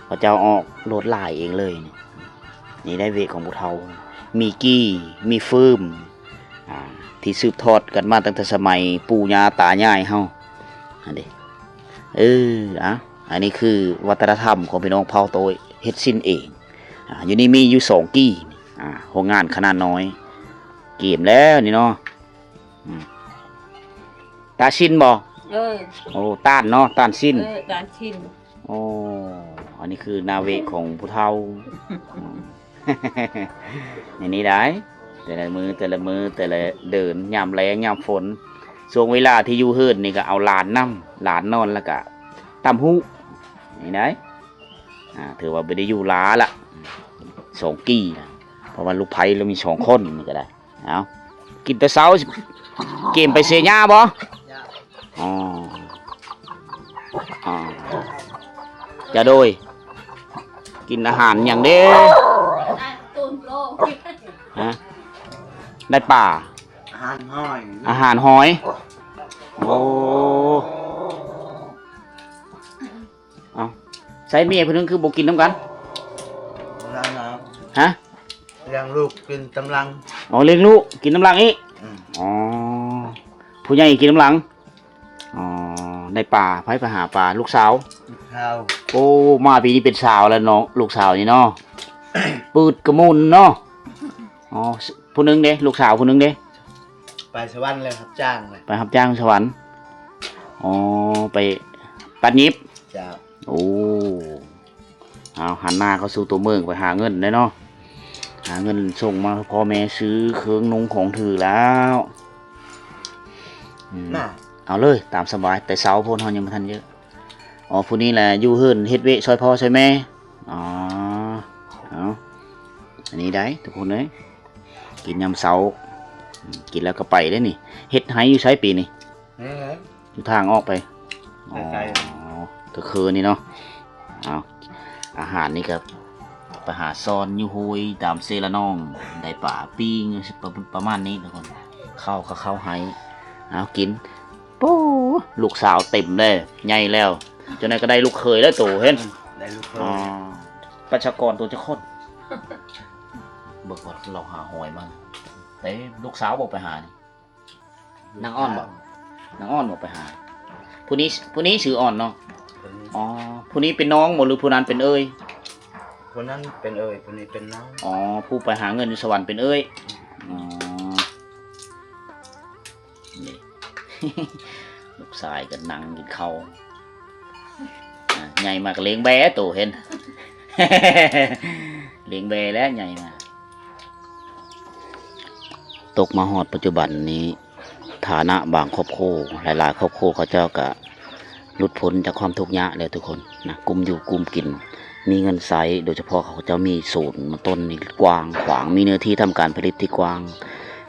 ເຂົາເຈົ້າອອກໂລດລາຍເອງເລີຍ. ນີ້ ນີ້ໄດ້ເວຂອງຜູ້ເຖົ້າ ມີກີ່ ມີຟືມ ອ່າ ທີ່ສືບທອດກັນມາຕັ້ງແຕ່ສະໄໝປູ່ຍ່າຕາຍາຍເຮົາຫັ້ນເດ້. ເອີ ອ່າ ອັນນີ້ຄືວັດທະນະທຳຂອງພີ່ນ້ອງເຜົ່າຕາໂອ້ຍ ເຮັດສິ້ນເອງ. ອ່າ ຢູ່ນີ້ມີຢູ່ສອງກີ່ ອ່າ ໂຮງງານຂະໜາດນ້ອຍ. ກຽມແລ້ວນີ້ເນາະ. ອືມ ຕາຊິນບໍ່? ເອີ ໂອ້ ຕານເນາະ ຕານຊິນ. ເອີ ຕານຊິນ. ໂອ້ ອັນນີ້ຄືໜ້າເວຂອງຜູ້ເຖົ້າ ອືມ ໃນນີ້ໄດ໋ ແຕ່ລະມື້ ແຕ່ລະມື້ ແຕ່ລະເດີນ ຍາມແລ້ງ ຍາມຝົນ. ຊ່ວງເວລາທີ່ຢູ່ເຮືອນນີ້ກໍເອົາຫຼານນຳ ຫຼານນອນ ແລ້ວກໍຕຳຫູ່ ນີ້ໄດ໋. ອ່າ ຖືວ່າບໍ່ໄດ້ຢູ່ຫຼາລະ ສອງກີ່ນະ ເພາະວ່າລູກໃພ້ລາວມີສອງຄົນ ນີ້ກໍໄດ້. ເອົາ ກິນແຕ່ເຊົ້າ ເກມໄປເຊຍາບໍ່? ອໍ ອໍ ຈະໂດຍ ກິນອາຫານຫຍັງເດ້? ຮະ? ໄດ້ປາ? ອາຫານຫອຍ. ອາຫານຫອຍ. ໂອ້ ເອົ້າ ໃສເມຍຜູ້ໜຶ່ງຄືບໍ່ກິນນຳກັນ? ນັ້ນນະ ຮະ? ລ້ຽງລູກກິນຕຳຫຼັງ. ອໍ ລ້ຽງລູກກິນຕຳຫຼັງອີກ. ອືມ ອໍ ຜູ້ໃຫຍ່ກິນຕຳຫຼັງ. ອໍ ໄດ້ປາ ໃຜໄປຫາປາ? ລູກສາວ. ລູກສາວ. ໂອ້ ມາປີນີ້ເປັນສາວແລ້ວເນາະ ລູກສາວນີ້ເນາະ. ປືດກະມຸນເນາະ. ອໍ ຜູ້ໜຶ່ງເດ້? ລູກສາວຜູ້ໜຶ່ງເດ້? ໄປສະຫວັນແລ້ວ ຮັບຈ້າງ. ໄປຮັບຈ້າງສະຫວັນ. ອໍ ໄປຕັດຫຍິບ. ເຈົ້າ. ໂອ້ ເອົາ ຫັນໜ້າເຂົ້າສູ່ຕົວເມືອງ ໄປຫາເງິນແດ່ເນາະ. ຫາເງິນສົ່ງມາພໍ່ແມ່ຊື້ເຄື່ອງນຸ່ງຂອງຖືແລ້ວ. ອືມ ນະ ເອົາເລີຍ ຕາມສະບາຍ. ແຕ່ເຊົ້າໂພດເຮົາຍັງບໍ່ທັນເຍອະ. ອໍ ຜູ້ນີ້ແຫຼະຢູ່ເຮືອນເຮັດວຽກຊ່ອຍພໍ່ຊ່ອຍແມ່. ອໍ ເອົາ ອັນນີ້ໄດ້ທຸກຄົນເອີຍ ກິນຍາມເຊົ້າ. ອືມ ກິນແລ້ວກໍໄປເດ້ນີ້. ເຮັດໄຮ່ຢູ່ໃສປີນີ້? ນີ້ແຫຼະ ຢູ່ທາງອອກໄປ. ໃກ້ໆ ອໍ ກໍຄືນີ້ເນາະ. ເອົາ ອາຫານນີ້ກໍໄປຫາຊ່ອນຢູ່ຫ້ວຍຕາມເຊລະໜອງ ໄດ້ປາປີ້ງ ປະ ປະມານນີ້ທຸກຄົນ. ເຂົ້າກໍເຂົ້າໄຮ່. ເອົາ ກິນ. ໂອ້ ລູກສາວເຕັມເລີຍ ໃຫຍ່ແລ້ວ. ຈັ່ງໃດກໍໄດ້ລູກເຂີຍແລ້ວໂຕ ເຫັນ ອືມ ໄດ້ລູກເຂີຍ. ອໍ ປະຊາກອນໂຕຈັກຄົນ? ເບິ່ງວ່າລາວຫາຫອຍມາເຕັມ. ລູກສາວບໍ່ໄປຫານີ້? ນາງອ່ອນບໍ່? ນາງອ່ອນບໍ່ໄປຫາ? ຜູ້ນີ້ ຜູ້ນີ້ຊື່ອ່ອນເນາະ. ຜູ້ນີ້ ອໍ ຜູ້ນີ້ເປັນນ້ອງບໍ່ ຫຼືຜູ້ນັ້ນເປັນເອີຍ? ຜູ້ນັ້ນເປັນເອີຍ ຜູ້ນີ້ເປັນນ້ອງ. ອໍ ຜູ້ໄປຫາເງິນຢູ່ສະຫວັນເປັນເອີຍ. ອໍ ນີ້ ລູກຊາຍກໍນັ່ງກິນເຂົ້າ. ອ່າ ໃຫຍ່ມາກໍລ້ຽງແບ້ໂຕ ເຫັນ ລ້ຽງແບ້ແລ້ວໃຫຍ່ມາ. ຕົກມາຮອດປັດຈຸບັນນີ້ ຖານະບາງຄອບຄົວ ຫຼາຍໆຄອບຄົວເຂົາເຈົ້າກະຫຼຸດພົ້ນຈາກຄວາມທຸກຍາກແລ້ວທຸກຄົນນະ ກຸ້ມຢູ່ກຸ້ມກິນ ມີເງິນໃຊ້. ໂດຍສະເພາະເຂົາເຈົ້າມີສວນມັນຕົ້ນນີ້ກວ້າງຂວາງ ມີເນື້ອທີ່ທຳການຜະລິດທີ່ກວ້າງ.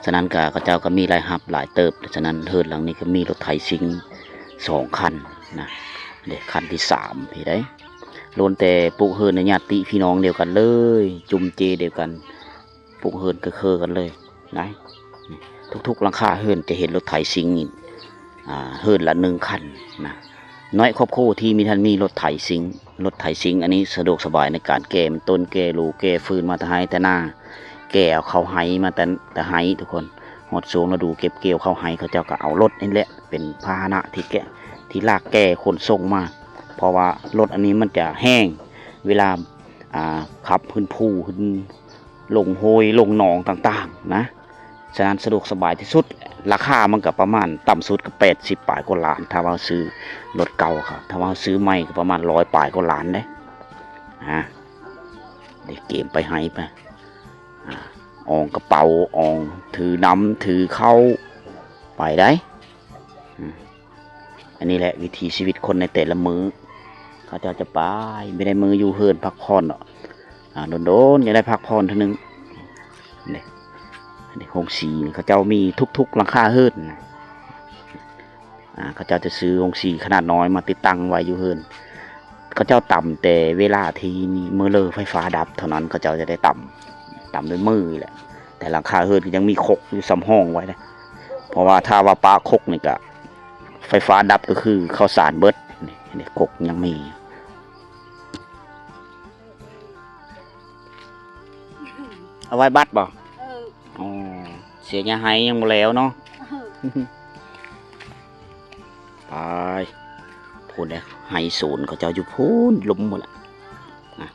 ສະນັ້ນກະເຂົາເຈົ້າກະມີລາຍຮັບຫຼາຍເຕີບ. ສະນັ້ນເຮືອນຫຼັງນີ້ກະມີລົດໄຖຊິງສອງຄັນນະ ເດ້ ຄັນທີສາມ ພີ້ໃດ໋. ລ້ວນແຕ່ປຸກເຮືອນໃນຍາດຕິພີ່ນ້ອງດຽວກັນເລີຍ ຈຸມເຈດຽວກັນ ປຸກເຮືອນຄືໆກັນເລີຍນະ. ທຸກໆຫຼັງຄາເຮືອນຈະເຫັນລົດໄຖຊິງນີ້ ອ່າ ເຮືອນລະໜຶ່ງຄັນນະ. ນ້ອຍຄອບຄົວທີ່ມີ ທ່ານມີລົດໄຖຊິງ. ລົດໄຖຊິງອັນນີ້ສະດວກສະບາຍໃນການແກ່ມັນຕົ້ນ ແກ່ໂລ ແກ່ຟືນມາແຕ່ໄຮ່ແຕ່ນາ ແກ່ເອົາເຂົ້າໄຮ່ມາແຕ່ ແຕ່ໄຮ່ທຸກຄົນ. ຮອດຊ່ວງລະດູເກັບກ່ຽວເຂົ້າໄຮ່ ເຂົາເຈົ້າກໍເອົາລົດນີ້ແຫຼະເປັນພາຫະນະທີ່ແກ່ ທີ່ລາກແກ່ຂົນສົ່ງມາ. ເພາະວ່າລົດອັນນີ້ມັນຈະແຮງ ເວລາ ອ່າ ຂັບຂຶ້ນພູ ຂຶ້ນ ລົງຫ້ວຍລົງໜອງຕ່າງໆນະ. ສະນັ້ນສະດວກສະບາຍທີ່ສຸດ. ລາຄາມັນກໍປະມານຕ່ຳສຸດກໍແປດສິບປາຍກວ່າລ້ານ ຖ້າວ່າເຮົາຊື້ລົດເກົ່າເຂົາ. ຖ້າວ່າເຮົາຊື້ໃໝ່ກໍປະມານຮ້ອຍປາຍກວ່າລ້ານເດ້. ອ່າ ໄດ້ເກມໄປໄຮ່ໄປ ອ່າ ອອງກະເປົາ ອອງ ຖືນ້ຳຖືເຂົ້າໄປໄດ໋. ອືມ ອັນນີ້ແຫຼະວິຖີຊີວິດຄົນໃນແຕ່ລະມື້ ເຂົາເຈົ້າຈະໄປ ມີແຕ່ມື້ຢູ່ເຮືອນພັກຜ່ອນເນາະ. ອ່າ ດົນໆ ຈະໄດ້ພັກຜ່ອນເທື່ອໜຶ່ງ. ນີ້ ນີ້ໂຮງສີນີ້ ເຂົາເຈົ້າມີທຸກໆຫຼັງຄາເຮືອນນະ. ອ່າ ເຂົາເຈົ້າຈະຊື້ໂຮງສີຂະໜາດນ້ອຍມາຕິດຕັ້ງໄວ້ຢູ່ເຮືອນ. ເຂົາເຈົ້າຕຳແຕ່ເວລາທີ່ມີເມີເລີໄຟຟ້າດັບເທົ່ານັ້ນ ເຂົາເຈົ້າຈະໄດ້ຕຳ ຕຳດ້ວຍມືນີ້ແຫຼະ. ແຕ່ຫຼັງຄາເຮືອນກໍຍັງມີຄົກຢູ່ສຳຮອງໄວ້ເດ້ ເພາະວ່າຖ້າວ່າປະຄົກນີ້ກະ ໄຟຟ້າດັບກໍຄືເຂົ້າສານເບິດ. ນີ້ ນີ້ຄົກຍັງມີ. ເອົາໄວ້ບັດບໍ່? ເອີ ອໍ ເສຍຫຍ້າໄຮ່ຍັງບໍ່ແລ້ວເນາະ. ເອີ ໄປ ພຸ້ນເດ້ ໄຮ່ສວນເຂົາເຈົ້າຢູ່ພຸ້ນ ລຸ່ມພຸ້ນລະນະ.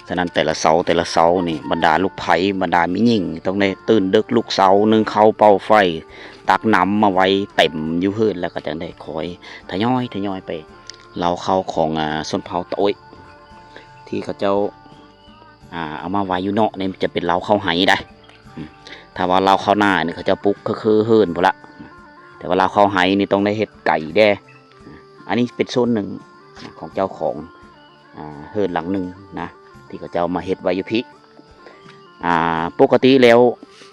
ສະນັ້ນແຕ່ລະເຊົ້າ ແຕ່ລະເຊົ້ານີ້ ບັນດາລູກໃພ້ ບັນດາແມ່ຍິງຕ້ອງໄດ້ຕື່ນດຶກລຸກເຊົ້າ ໜຶ້ງເຂົ້າ ເປົ່າໄຟ ຕັກນ້ຳມາໄວ້ເຕັມຢູ່ເຮືອນ ແລ້ວກໍຈັ່ງໄດ້ຄ່ອຍທະຍອຍ ທະຍອຍໄປເລົ້າເຂົ້າຂອງ ອ່າ ຊົນເຜົ່າຕາໂອ້ຍ ທີ່ເຂົາເຈົ້າ ອ່າ ເອົາມາໄວ້ຢູ່ເນາະ. ນີ້ຈະເປັນເລົ້າເຂົ້າໄຮ່ໄດ໋. ອືມ ຖ້າວ່າເລົ້າເຂົ້ານານີ້ ເຂົາເຈົ້າປຸກຄືເຮືອນພຸ້ນລະ. ແຕ່ວ່າເລົ້າເຂົ້າໄຮ່ນີ້ຕ້ອງໄດ້ເຮັດໄກແດ່. ອັນນີ້ເປັນສ່ວນໜຶ່ງຂອງເຈົ້າຂອງ ອ່າ ເຮືອນຫຼັງໜຶ່ງນະ ທີ່ເຂົາເຈົ້າມາເຮັດໄວ້ຢູ່ພີ້. ອ່າ ປົກກະຕິແລ້ວ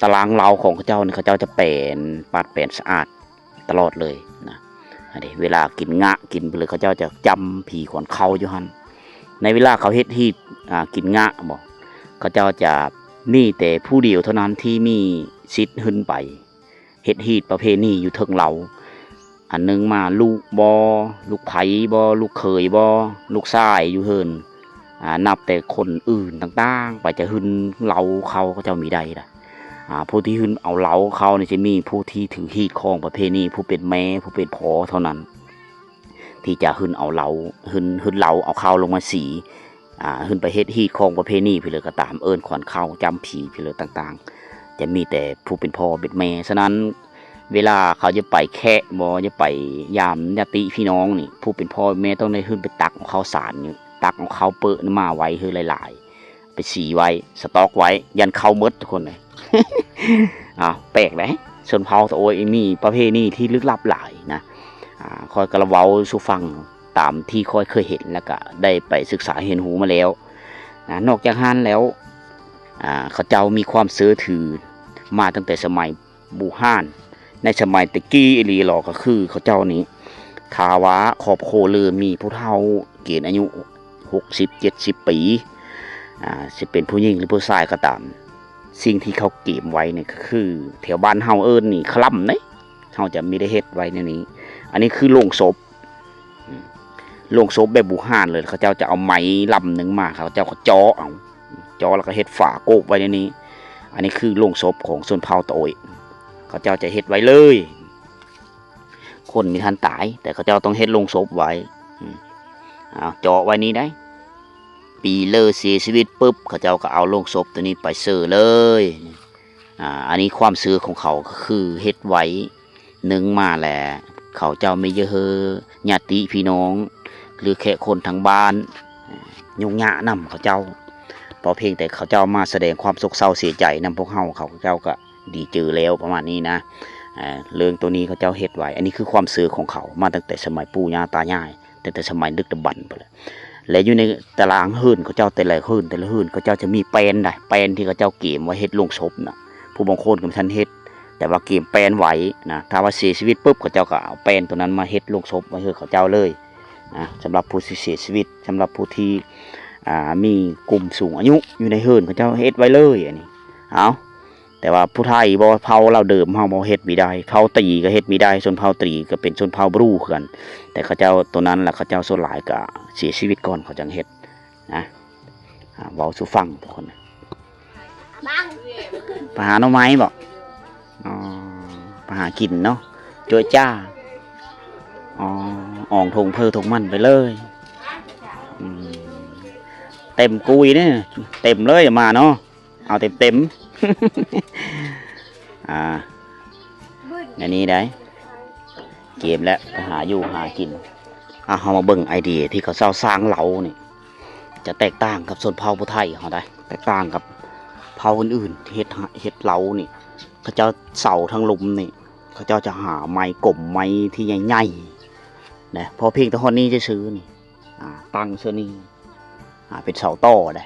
ຕາລາງເລົ້າຂອງເຂົາເຈົ້ານີ້ ເຂົາເຈົ້າຈະແປນ ປາດແປນສະອາດຕະຫຼອດເລີຍນະ. ອັນນີ້ເວລາກິນງະກິນໄປເລີຍ ເຂົາເຈົ້າຈະຈຳຜີຂອນເຂົ້າຢູ່ຫັ້ນ. ໃນເວລາເຂົາເຮັດຮີດ ອ່າ ກິນງະບໍ ເຂົາເຈົ້າຈະມີແຕ່ຜູ້ດຽວເທົ່ານັ້ນທີ່ມີສິດຂຶ້ນໄປ ເຮັດຮີດປະເພນີຢູ່ເທິງເລົ້າ. ອັນໜຶ່ງມາລູກບໍ ລູກໃພ້ບໍ ລູກເຂີຍບໍ ລູກຊາຍຢູ່ເຮືອນ ອ່າ ນັບແຕ່ຄົນອື່ນຕ່າງໆໄປຈະຫຶ້ນເລົ້າເຂົ້າ ເຂົາເຈົ້າມີໄດ້ລະ. ອ່າ ຜູ້ທີ່ຫຶ້ນເອົາເລົ້າເຂົ້ານີ້ ຈະມີຜູ້ທີ່ຖືຮີດຄອງປະເພນີ ຜູ້ເປັນແມ່ ຜູ້ເປັນພໍ່ເທົ່ານັ້ນ ທີ່ຈະຫຶ້ນເອົາເລົ້າ ຫຶ້ນ ຫຶ້ນເລົ້າເອົາເຂົ້າລົງມາສີ ອ່າ ຂຶ້ນໄປເຮັດຮີດຄອງປະເພນີພີ້ເລີຍກໍຕາມ ເອີ້ນຂວັນເຂົ້າ ຈຳຜີພີ້ເລີຍຕ່າງໆ ຈະມີແຕ່ຜູ້ເປັນພໍ່ເປັນແມ່. ສະນັ້ນ ເວລາເຂົາຈະໄປແຄະບໍ ຈະໄປຢາມຍາດຕິພີ່ນ້ອງນີ້ ຜູ້ເປັນພໍ່ເປັນແມ່ຕ້ອງໄດ້ຂຶ້ນໄປຕັກເອົາເຂົ້າສານນີ້ ຕັກເອົາເຂົ້າເປິນີ້ມາໄວ້ໃຫ້ຫຼາຍ ໄປສີໄວ້ ສະຕັອກໄວ້ ຢ້ານເຂົ້າໝົດທຸກຄົນເອີຍ. ອ້າວ ແປກເດ້ ຊົນເຜົ່າຕະໂອ້ຍມີປະເພນີທີ່ລຶກລັບຫຼາຍນະ. ອາ ຂ້ອຍກໍລະເວົ້າສູ່ຟັງຕາມທີ່ຂ້ອຍເຄີຍເຫັນ ແລ້ວກະໄດ້ໄປສຶກສາຮຽນຮູ້ມາແລ້ວນະ. ນອກຈາກຫັ້ນແລ້ວ ອາ ເຂົາເຈົ້າມີຄວາມເຊື່ອຖືມາຕັ້ງແຕ່ສະໄໝ ບູຮານ ໃນສະໄໝແຕ່ກີ້ອີ່ຫຼີຫຼໍ ກໍຄືເຂົາເຈົ້ານີ້ ຖ້າວ່າຄອບຄົວເລີ່ມມີຜູ້ເຖົ້າເກນອາຍຸຫົກສິບເຈັດສິບປີ ອາ ຊິເປັນຜູ້ຍິງຫຼືຜູ້ຊາຍກໍຕາມ ສິ່ງທີ່ເຂົາກຽມໄວ້ນີ້ກໍຄື ແຖວບ້ານເຮົາເອີ້ນນີ້ຄະລຳເດ້ ເຮົາຈະມີໄດ້ເຮັດໄວ້ແນວນີ້. ອັນນີ້ຄືໂລງສົບ ອືມ ໂລງສົບແບບບູຮານເລີຍ ເຂົາເຈົ້າຈະເອົາໄມ້ລຳໜຶ່ງມາ ເຂົາເຈົ້າກໍເຈາະເອົາ ເຈາະແລ້ວກໍເຮັດຝາໂກບໄວ້ໃນນີ້. ອັນນີ້ຄືໂລງສົບຂອງຊົນເຜົ່າຕະໂອ້ຍ ເຂົາເຈົ້າຈະເຮັດໄວ້ເລີຍ ຄົນມີທັນຕາຍ ແຕ່ເຂົາເຈົ້າຕ້ອງເຮັດໂລງສົບໄວ້ ອືມ ເອົາເຈາະໄວ້ນີ້ໄດ໋. ປີເລີເສຍຊີວິດປຶບ ເຂົາເຈົ້າກໍເອົາໂລງສົບໂຕນີ້ໄປເຊີເລີຍ. ອາ ອັນນີ້ຄວາມເຊື່ອຂອງເຂົາກໍຄືເຮັດໄວ້ໜຶ່ງມາແລ້ວ ເຂົາເຈົ້າມີເຍາເຮີຍາດຕິພີ່ນ້ອງ ຫຼືແຂກຄົນທາງບ້ານ ຫຍຸ້ງຍາກນຳເຂົາເຈົ້າ ເພາະພຽງແຕ່ເຂົາເຈົ້າມາສະແດງຄວາມໂສກເສົ້າເສຍໃຈນຳພວກເຮົາ ເຂົາເຈົ້າກໍດີເຈີແລ້ວ ປະມານນີ້ນະ. ເອີ ເລື່ອງໂຕນີ້ເຂົາເຈົ້າເຮັດໄວ້ ອັນນີ້ຄືຄວາມເຊື່ອຂອງເຂົາມາຕັ້ງແຕ່ສະໄໝປູ່ຍ່າຕາຍາຍ ຕັ້ງແຕ່ສະໄໝດຶກດຳບັນພຸ້ນແຫຼະ. ແລະຢູ່ໃນຕາລາງເຮືອນເຂົາເຈົ້າ ແຕ່ລະເຮືອນ ແຕ່ລະເຮືອນ ເຂົາເຈົ້າຈະມີແປ້ນໃດ໋ ແປ້ນທີ່ເຂົາເຈົ້າກຽມໄວ້ເຮັດໂລງສົບນະ. ຜູ້ບາງຄົນກໍບໍ່ທັນເຮັດ ແຕ່ວ່າກຽມແປ້ນໄວ້ນະ ຖ້າວ່າເສຍຊີວິດປຶບ ເຂົາເຈົ້າກໍເອົາແປ້ນໂຕນັ້ນມາເຮັດໂລງສົບໄວ້ໃຫ້ເຂົາເຈົ້າເລີຍນະ. ສຳລັບຜູ້ທີ່ເສຍຊີວິດ ສຳລັບຜູ້ທີ່ ອ່າ ມີກຸ່ມສູງອາຍຸຢູ່ໃນເຮືອນ ເຂົາເຈົ້າເຮັດໄວ້ເລີຍ ອັນນີ້ ເອົາ ແຕ່ວ່າຜູ້ໄທບໍ່ ເຜົ່າລາວເດີມເຮົາບໍ່ເຮັດມີໄດ້ ເຜົ່າຕີກໍເຮັດມີໄດ້ ຊົນເຜົ່າຕີກໍເປັນຊົນເຜົ່າບຣູຄືກັນ ແຕ່ເຂົາເຈົ້າໂຕນັ້ນລະ ເຂົາເຈົ້າສ່ວນຫຼາຍກໍເສຍຊີວິດກ່ອນເຂົາຈັ່ງເຮັດນະ. ອາ ເວົ້າສູ່ຟັງທຸກຄົນນະ ໄປຫາໜໍ່ໄມ້ບໍ? ອໍ ໄປຫາກິນເນາະ ໂຈະຈ້າ. ອໍ ອອງທົ່ງເພີທົ່ງມັນໄປເລີຍ. ອືມ ເຕັມກຸຍເດ້ ເຕັມເລີຍມາເນາະ. ເອົາເຕັມໆ ອ່າ ແນວນີ້ໄດ໋ ກຽມແລ້ວ ໄປຫາຢູ່ຫາກິນ. ອ່າ ເຮົາມາເບິ່ງໄອເດຍທີ່ເຂົາເຈົ້າສ້າງເລົານີ້ ຈະແຕກຕ່າງກັບຊົນເຜົ່າຜູ້ໄທເຮົາໄດ໋ ແຕກຕ່າງກັບເຜົ່າອື່ນໆທີ່ເຮັດ ເຮັດເລົານີ້. ເຂົາເຈົ້າເສົາທາງລຸ່ມນີ້ ເຂົາເຈົ້າຈະຫາໄມ້ກົມ ໄມ້ທີ່ໃຫຍ່ໆນະ ພໍພຽງແຕ່ຮອດນີ້ຊື່ໆນີ້ ອ່າ ຕັ້ງເຊິ່ງນີ້ ອ່າ ເປັນເສົາຕໍ່ໄດ໋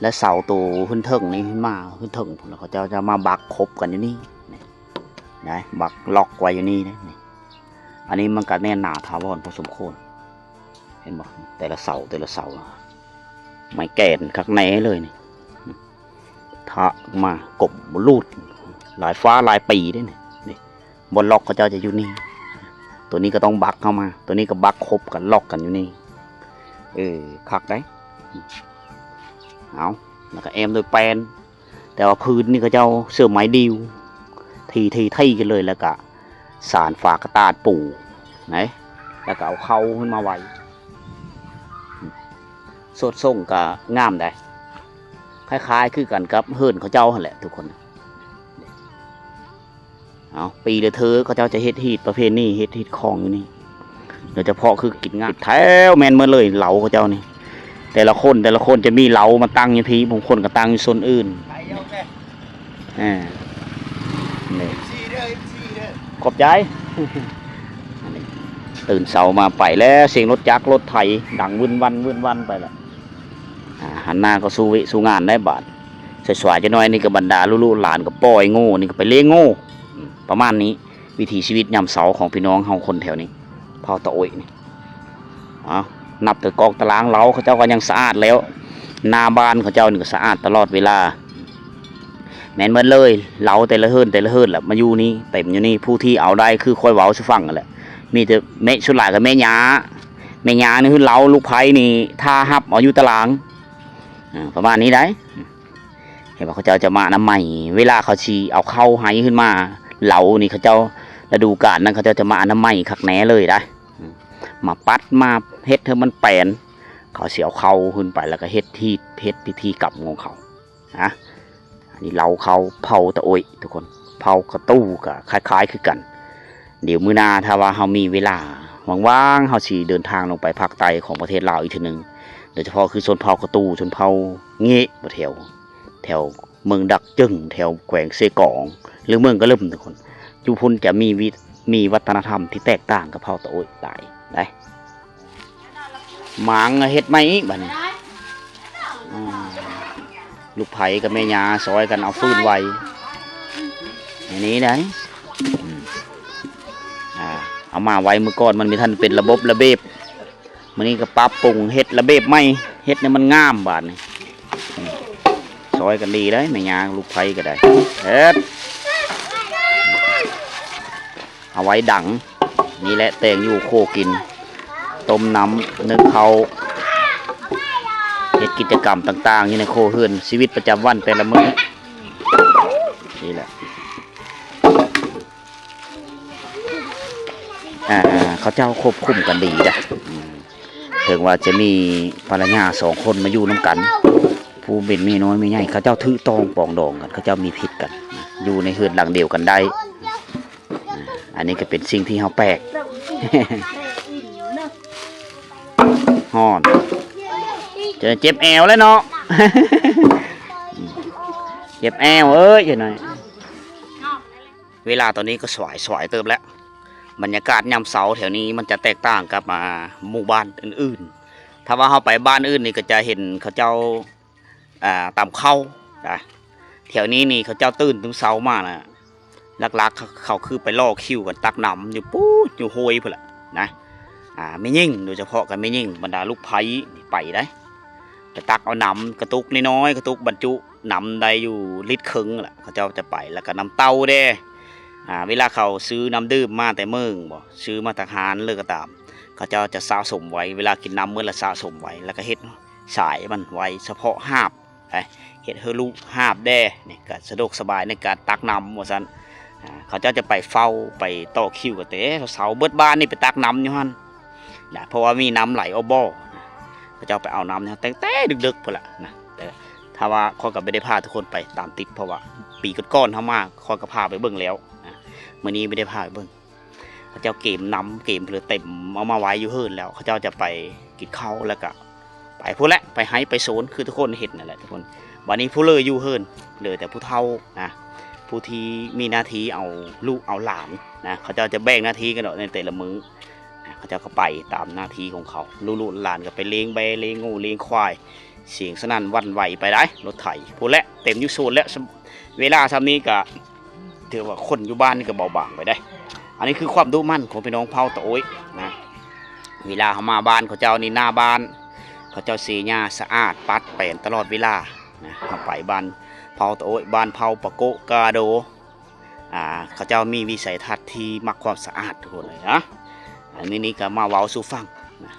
ແລະ ເສົາໂຕຂຶ້ນເທິງນີ້ຂຶ້ນມາ ຂຶ້ນເທິງພຸ້ນ ເຂົາເຈົ້າຈະມາບັກຄົບກັນຢູ່ນີ້ ນີ້ໄດ໋ ບັກລັອກໄວ້ຢູ່ນີ້ເດ້ ນີ້. ອັນນີ້ມັນກໍແໜ້ນໜາຖາວອນພໍສົມຄວນ ເຫັນບໍ່? ແຕ່ລະເສົາ ແຕ່ລະເສົາ ໄມ້ແກ່ນຄັກແນ່ເລີຍນີ້ ທະມາກົມລູດຫຼາຍຟ້າຫຼາຍປີເດ້ນີ້ ນີ້. ບ່ອນລັອກເຂົາເຈົ້າຈະຢູ່ນີ້ ຕົວນີ້ກໍຕ້ອງບັກເຂົ້າມາ ຕົວນີ້ກໍບັກຄົບກັນລັອກກັນຢູ່ນີ້. ເອີ ຄັກໄດ໋. ເອົາ ແລ້ວກໍແອ້ມດ້ວຍແປ້ນ ແຕ່ວ່າພື້ນນີ້ເຂົາເຈົ້າເສີມໄມ້ດິ້ວ ທີໆໆກັນເລີຍ ແລ້ວກໍສານຝາກະຕາດປູນະ ແລ້ວກໍເອົາເຄົ້າຂຶ້ນມາໄວ້. ສວດສົ່ງກໍງາມໄດ໋ ຄ້າຍໆຄືກັນກັບເຮືອນເຂົາເຈົ້າຫັ້ນແຫຼະທຸກຄົນ. ເອົາ ປີລະເທີເຂົາເຈົ້າຈະເຮັດຮີດປະເພນີ ເຮັດຮີດຄອງຢູ່ນີ້ ໂດຍສະເພາະຄືກິນງານແຖວແມ່ນໝົດເລີຍ ເລົາເຂົາເຈົ້ານີ້ ແຕ່ລະຄົນ ແຕ່ລະຄົນຈະມີເລົາມາຕັ້ງຢູ່ພີ້ ບາງຄົນກໍຕັ້ງຢູ່ໂຊນອື່ນ. ອ່າ ນີ້ ຂອບໃຈ. ຕື່ນເຊົ້າມາໄປແລ້ວ ສຽງລົດຈັກລົດໄຖດັງວຶ່ນວັ່ນວຶ່ນວັ່ນໄປແລ້ວ. ອ່າ ຫັນໜ້າກໍສູ່ວິສູ່ງານໄດ້ບາດ ສວາຍໆຈັກໜ້ອຍນີ້ກໍບັນດາລູກໆຫຼານກໍປ່ອຍໂງ່ນີ້ກໍໄປລ້ຽງໂງ່ ອືມ ປະມານນີ້ ວິຖີຊີວິດຍາມເຊົ້າຂອງພີ່ນ້ອງເຮົາຄົນແຖວນີ້ ເຜົ່າຕະໂອ້ຍນີ້. ເອົາ ນັບແຕ່ກອງຕາລາງເລົາເຂົາເຈົ້າກໍຍັງສະອາດແລ້ວ ໜ້າບ້ານເຂົາເຈົ້ານີ້ກໍສະອາດຕະຫຼອດເວລາ ແມ່ນໝົດເລີຍ ເລົາແຕ່ລະເຮືອນ ແຕ່ລະເຮືອນລະມາຢູ່ນີ້ ເຕັມຢູ່ນີ້. ຜູ້ທີ່ເອົາໄດ້ຄືຂ້ອຍເວົ້າສູ່ຟັງຫັ້ນແຫຼະ ມີແຕ່ແມ່ ສ່ວນຫຼາຍກໍແມ່ຍ່າ ແມ່ຍ່ານີ້ຄືເລົາ ລູກໃພ້ນີ້ຖ້າຮັບເອົາຢູ່ຕາລາງ ອ່າ ປະມານນີ້ໄດ໋. ເຫັນວ່າເຂົາເຈົ້າຈະມາອະນາໄມ ເວລາເຂົາຊິເອົາເຂົ້າໄຮ່ຂຶ້ນມາ ເລົານີ້ເຂົາເຈົ້າ ລະດູການນັ້ນເຂົາເຈົ້າຈະມາອະນາໄມຄັກແນ່ເລີຍໄດ໋ ມາປັດ ມາເຮັດໃຫ້ມັນແປນ ເຂົາຊິເອົາເຂົ້າຂຶ້ນໄປ ແລ້ວກໍເຮັດຮີດ ເຮັດພິທີກຳຂອງເຂົານະ. ອັນນີ້ເລົາເຂົາເຜົ່າຕະໂອ້ຍທຸກຄົນ ເຜົ່າກະຕູ້ກໍຄ້າຍໆຄືກັນ. ດຽວມື້ໜ້າຖ້າວ່າເຮົາມີເວລາວ່າງໆ ເຮົາຊິເດີນທາງລົງໄປພາກໃຕ້ຂອງປະເທດລາວອີກເທື່ອໜຶ່ງ ໂດຍສະເພາະຄືຊົນເຜົ່າກະຕູ ຊົນເຜົ່າເງະ ແຖວ ແຖວເມືອງດາກຈຶງ ແຖວແຂວງເຊກອງ ຫຼືເມືອງກະລຶມທຸກຄົນ ຢູ່ພຸ້ນຈະມີວິ ມີວັດທະນະທຳທີ່ແຕກຕ່າງກັບເຜົ່າຕາໂອ້ຍຫຼາຍໄດ໋. ໝາງເຮັດໃໝ່ອີກບັດນີ້. ອືມ ລູກໃຜກັບແມ່ຍ່າຊ່ອຍກັນເອົາຟືນໄຫວ້ ອັນນີ້ໄດ໋. ອືມ ອ່າ ເອົາມາໄຫວ້ມື້ກ່ອນມັນມີທັນເປັນລະບົບລະບຽບ ມື້ນີ້ກໍປັບປຸງເຮັດລະບຽບໃໝ່ ເຮັດໃຫ້ມັນງາມບາດນີ້. ອືມ ຊ່ອຍກັນດີໄດ໋ ແມ່ຍ່າລູກໃຜກໍໄດ້ ເຮັດ ເອົາໄວ້ດັງ ນີ້ແຫຼະແຕ່ງຢູ່ຄົວກິນ ຕົ້ມນ້ຳ ໜຶ້ງເຂົ້າ ເຮັດກິດຈະກຳຕ່າງໆ ຢູ່ໃນຄົວເຮືອນ ຊີວິດປະຈຳວັນແຕ່ລະມື້ ນີ້ແຫຼະ. ອ່າ ເຂົາເຈົ້າຄວບຄຸມກັນດີເດ້ ອືມ ເຖິງວ່າຈະມີພັນລະຍາສອງຄົນມາຢູ່ນຳກັນ ຜູ້ເປັນແມ່ນ້ອຍແມ່ໃຫຍ່ ເຂົາເຈົ້າຖືຕ້ອງປອງດອງກັນ ເຂົາເຈົ້າມີຜິດກັນ ຢູ່ໃນເຮືອນຫຼັງດຽວກັນໄດ້. ອ່າ ອັນນີ້ກໍເປັນສິ່ງທີ່ເຮົາແປກ ຮ້ອນ ຈະເຈັບແອວແລ້ວເນາະ ເຈັບແອວເອີຍ ຈັກໜ້ອຍ. ເວລາຕອນນີ້ກໍສວາຍ ສວາຍເຕີບແລ້ວ ບັນຍາກາດຍາມເຊົ້າແຖວນີ້ມັນຈະແຕກຕ່າງກັບ ອ່າ ໝູ່ບ້ານອື່ນໆ. ຖ້າວ່າເຮົາໄປບ້ານອື່ນນີ້ກໍຈະເຫັນເຂົາເຈົ້າ ອ່າ ຕຳເຂົ້ານະ ແຖວນີ້ນີ້ເຂົາເຈົ້າຕື່ນແຕ່ເຊົ້າມານະ ຫຼັກໆ ເຂົາ ເຂົາຄືໄປລໍຄິວກັນຕັກນ້ຳຢູ່ປູ້ນ ຢູ່ຫ້ວຍພຸ້ນແຫຼະນະ. ອ່າ ແມ່ຍິງ ໂດຍສະເພາະກັບແມ່ຍິງ ບັນດາລູກໃພ້ນີ້ໄປໄດ໋ ໄປຕັກເອົານ້ຳກະຕຸກນ້ອຍໆ ກະຕຸກບັນຈຸນ້ຳໄດ້ຢູ່ລິດເຄິ່ງແຫຼະ ເຂົາເຈົ້າຈະໄປ ແລ້ວກໍນ້ຳເຕົ້າເດ້. ອ່າ ເວລາເຂົາຊື້ນ້ຳດື່ມມາແຕ່ເມືອງບໍ ຊື້ມາຈາກຮ້ານເລີຍກໍຕາມ ເຂົາເຈົ້າຈະສະສົມໄວ້ ເວລາກິນນ້ຳໝົດແລ້ວສະສົມໄວ້ ແລ້ວກໍເຮັດສາຍມັນໄວ້ສະເພາະຫາບ ເຮັດໃຫ້ລູກຫາບແດ່ ນີ້ກໍສະດວກສະບາຍໃນການຕັກນ້ຳວ່າຊັ້ນ. ອ່າ ເຂົາເຈົ້າຈະໄປເຝົ້າ ໄປຕໍ່ຄິວກັນແຕ່ເຊົ້າ ເບິດບ້ານນີ້ໄປຕັກນ້ຳຢູ່ຫັ້ນນະ ເພາະວ່າມີນ້ຳໄຫຼອອກບໍ່ນະ ເຂົາເຈົ້າໄປເອົານ້ຳນີ້ຕັ້ງແຕ່ດຶກໆ ພຸ້ນລະນະ. ແຕ່ຖ້າວ່າຂ້ອຍກໍບໍ່ໄດ້ພາທຸກຄົນໄປຕາມຕິດ ເພາະວ່າປີກ່ອນໆ ເຮົາມາ ຂ້ອຍກໍພາໄປເບິ່ງແລ້ວນະ ມື້ນີ້ບໍ່ໄດ້ພາໄປເບິ່ງ. ເຂົາເຈົ້າເກມນ້ຳເກມເຫຼືອເຕັມ ເອົາມາໄວ້ຢູ່ເຮືອນແລ້ວ ເຂົາເຈົ້າຈະໄປກິນເຂົ້າ ແລ້ວກະໄປພຸ້ນແຫຼະ ໄປໄຮ່ໄປສວນ ຄືທຸກຄົນເຫັນນັ້ນແຫຼະທຸກຄົນ. ບາດນີ້ຜູ້ເຫຼືອຢູ່ເຮືອນ ເຫຼືອແຕ່ຜູ້ເຖົ້ານະ ຜູ້ທີ່ມີໜ້າທີ່ເອົາລູກເອົາຫຼານນະ ເຂົາເຈົ້າຈະແບ່ງໜ້າທີ່ກັນເນາະ ໃນແຕ່ລະມື້ນະ ເຂົາເຈົ້າກໍໄປຕາມໜ້າທີ່ຂອງເຂົາ ລູກໆຫຼານກໍໄປລ້ຽງແບ້ ລ້ຽງງົວ ລ້ຽງຄວາຍ ສຽງສະໜັ່ນຫວັ່ນໄຫວໄປໄດ໋ ລົດໄຖພຸ້ນແຫຼະ ເຕັມຢູ່ສວນແຫຼະ. ສະ ເວລາຊ່ຳນີ້ກະຖືວ່າຄົນຢູ່ບ້ານນີ້ກະເບົາບາງໄປໄດ໋. ອັນນີ້ຄືຄວາມດຸໝັ່ນຂອງພີ່ນ້ອງເຜົ່າຕາໂອ້ຍນະ. ເວລາເຮົາມາບ້ານເຂົາເຈົ້ານີ້ ໜ້າບ້ານເຂົາເຈົ້າເຊຍາສະອາດ ປັດແປນຕະຫຼອດເວລານະ. ເຮົາໄປບ້ານເຜົ່າຕາໂອ້ຍ ບ້ານເຜົ່າປະໂກະກາໂດ ອ່າ ເຂົາເຈົ້າມີວິໄສທັດທີ່ມັກຄວາມສະອາດທຸກຄົນເອີຍນະ. ອັນນີ້ນີ້ກໍມາເວົ້າສູ່ຟັງນະ.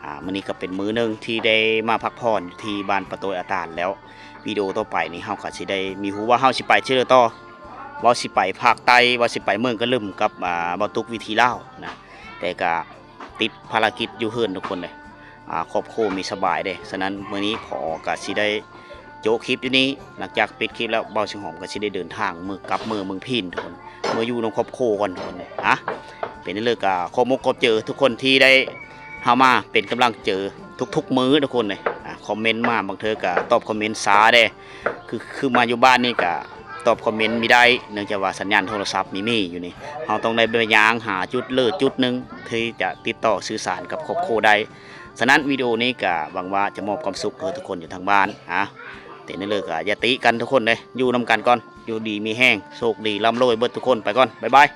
ອ່າ ມື້ນີ້ກໍເປັນມື້ໜຶ່ງທີ່ໄດ້ມາພັກຜ່ອນຢູ່ທີ່ບ້ານປະໂຕຍອາຕານແລ້ວ. ວິດີໂອຕໍ່ໄປນີ້ເຮົາກໍຊິໄດ້ມີຮູ້ວ່າເຮົາຊິໄປທີ່ໃດຕໍ່ ວ່າຊິໄປພາກໃຕ້ ວ່າຊິໄປເມືອງກະລຶມກັບ ອ່າ ບ່າວຕຸກວິຖີລາວນະ. ແຕ່ກະຕິດພາລະກິດຢູ່ເຮືອນທຸກຄົນເດ້. ອ່າ ຄອບຄົວມີສະບາຍເດ້. ສະນັ້ນມື້ນີ້ ພໍ ກໍຊິໄດ້ໂຈະຄລິບຢູ່ນີ້. ຫຼັງຈາກປິດຄລິບແລ້ວ ບ່າວສິງຫອມກໍຊິໄດ້ເດີນທາງເມືອ ກັບເມືອເມືອງພີນທຸກຄົນ ເມືອຢູ່ນຳຄອບຄົວກ່ອນທຸກຄົນເດ້. ອ່າ ເປັນເລີກກໍຂອບອົກຂອບໃຈທຸກຄົນທີ່ໄດ້ເຂົ້າມາເປັນກຳລັງໃຈທຸກໆມື້ທຸກຄົນເດ້. ອ່າ ຄອມເມັນມາ ບາງເທື່ອກໍຕອບຄອມເມັນຊ້າເດ້. ຄື ຄືມາຢູ່ບ້ານນີ້ກະຕອບຄອມເມັນບໍ່ໄດ້ ເນື່ອງຈາກວ່າສັນຍານໂທລະສັບມີມີຢູ່ນີ້ ເຮົາຕ້ອງໄດ້ໄປຍ່າງຫາຈຸດເລີຈຸດໜຶ່ງທີ່ຈະຕິດຕໍ່ສື່ສານກັບຄອບຄົວໄດ້. ສະນັ້ນວິດີໂອນີ້ກະຫວັງວ່າຈະມອບຄວາມສຸກໃຫ້ທຸກຄົນຢູ່ທາງບ້ານ. ອ່າ ເປັນເລີກກະຢ່າຕິກັນທຸກຄົນເດ້ ຢູ່ນຳກັນກ່ອນ ຢູ່ດີມີແຮງ ໂຊກດີ ລ່ຳລວຍເບິດທຸກຄົນ ໄປກ່ອນ ບາຍບາຍ.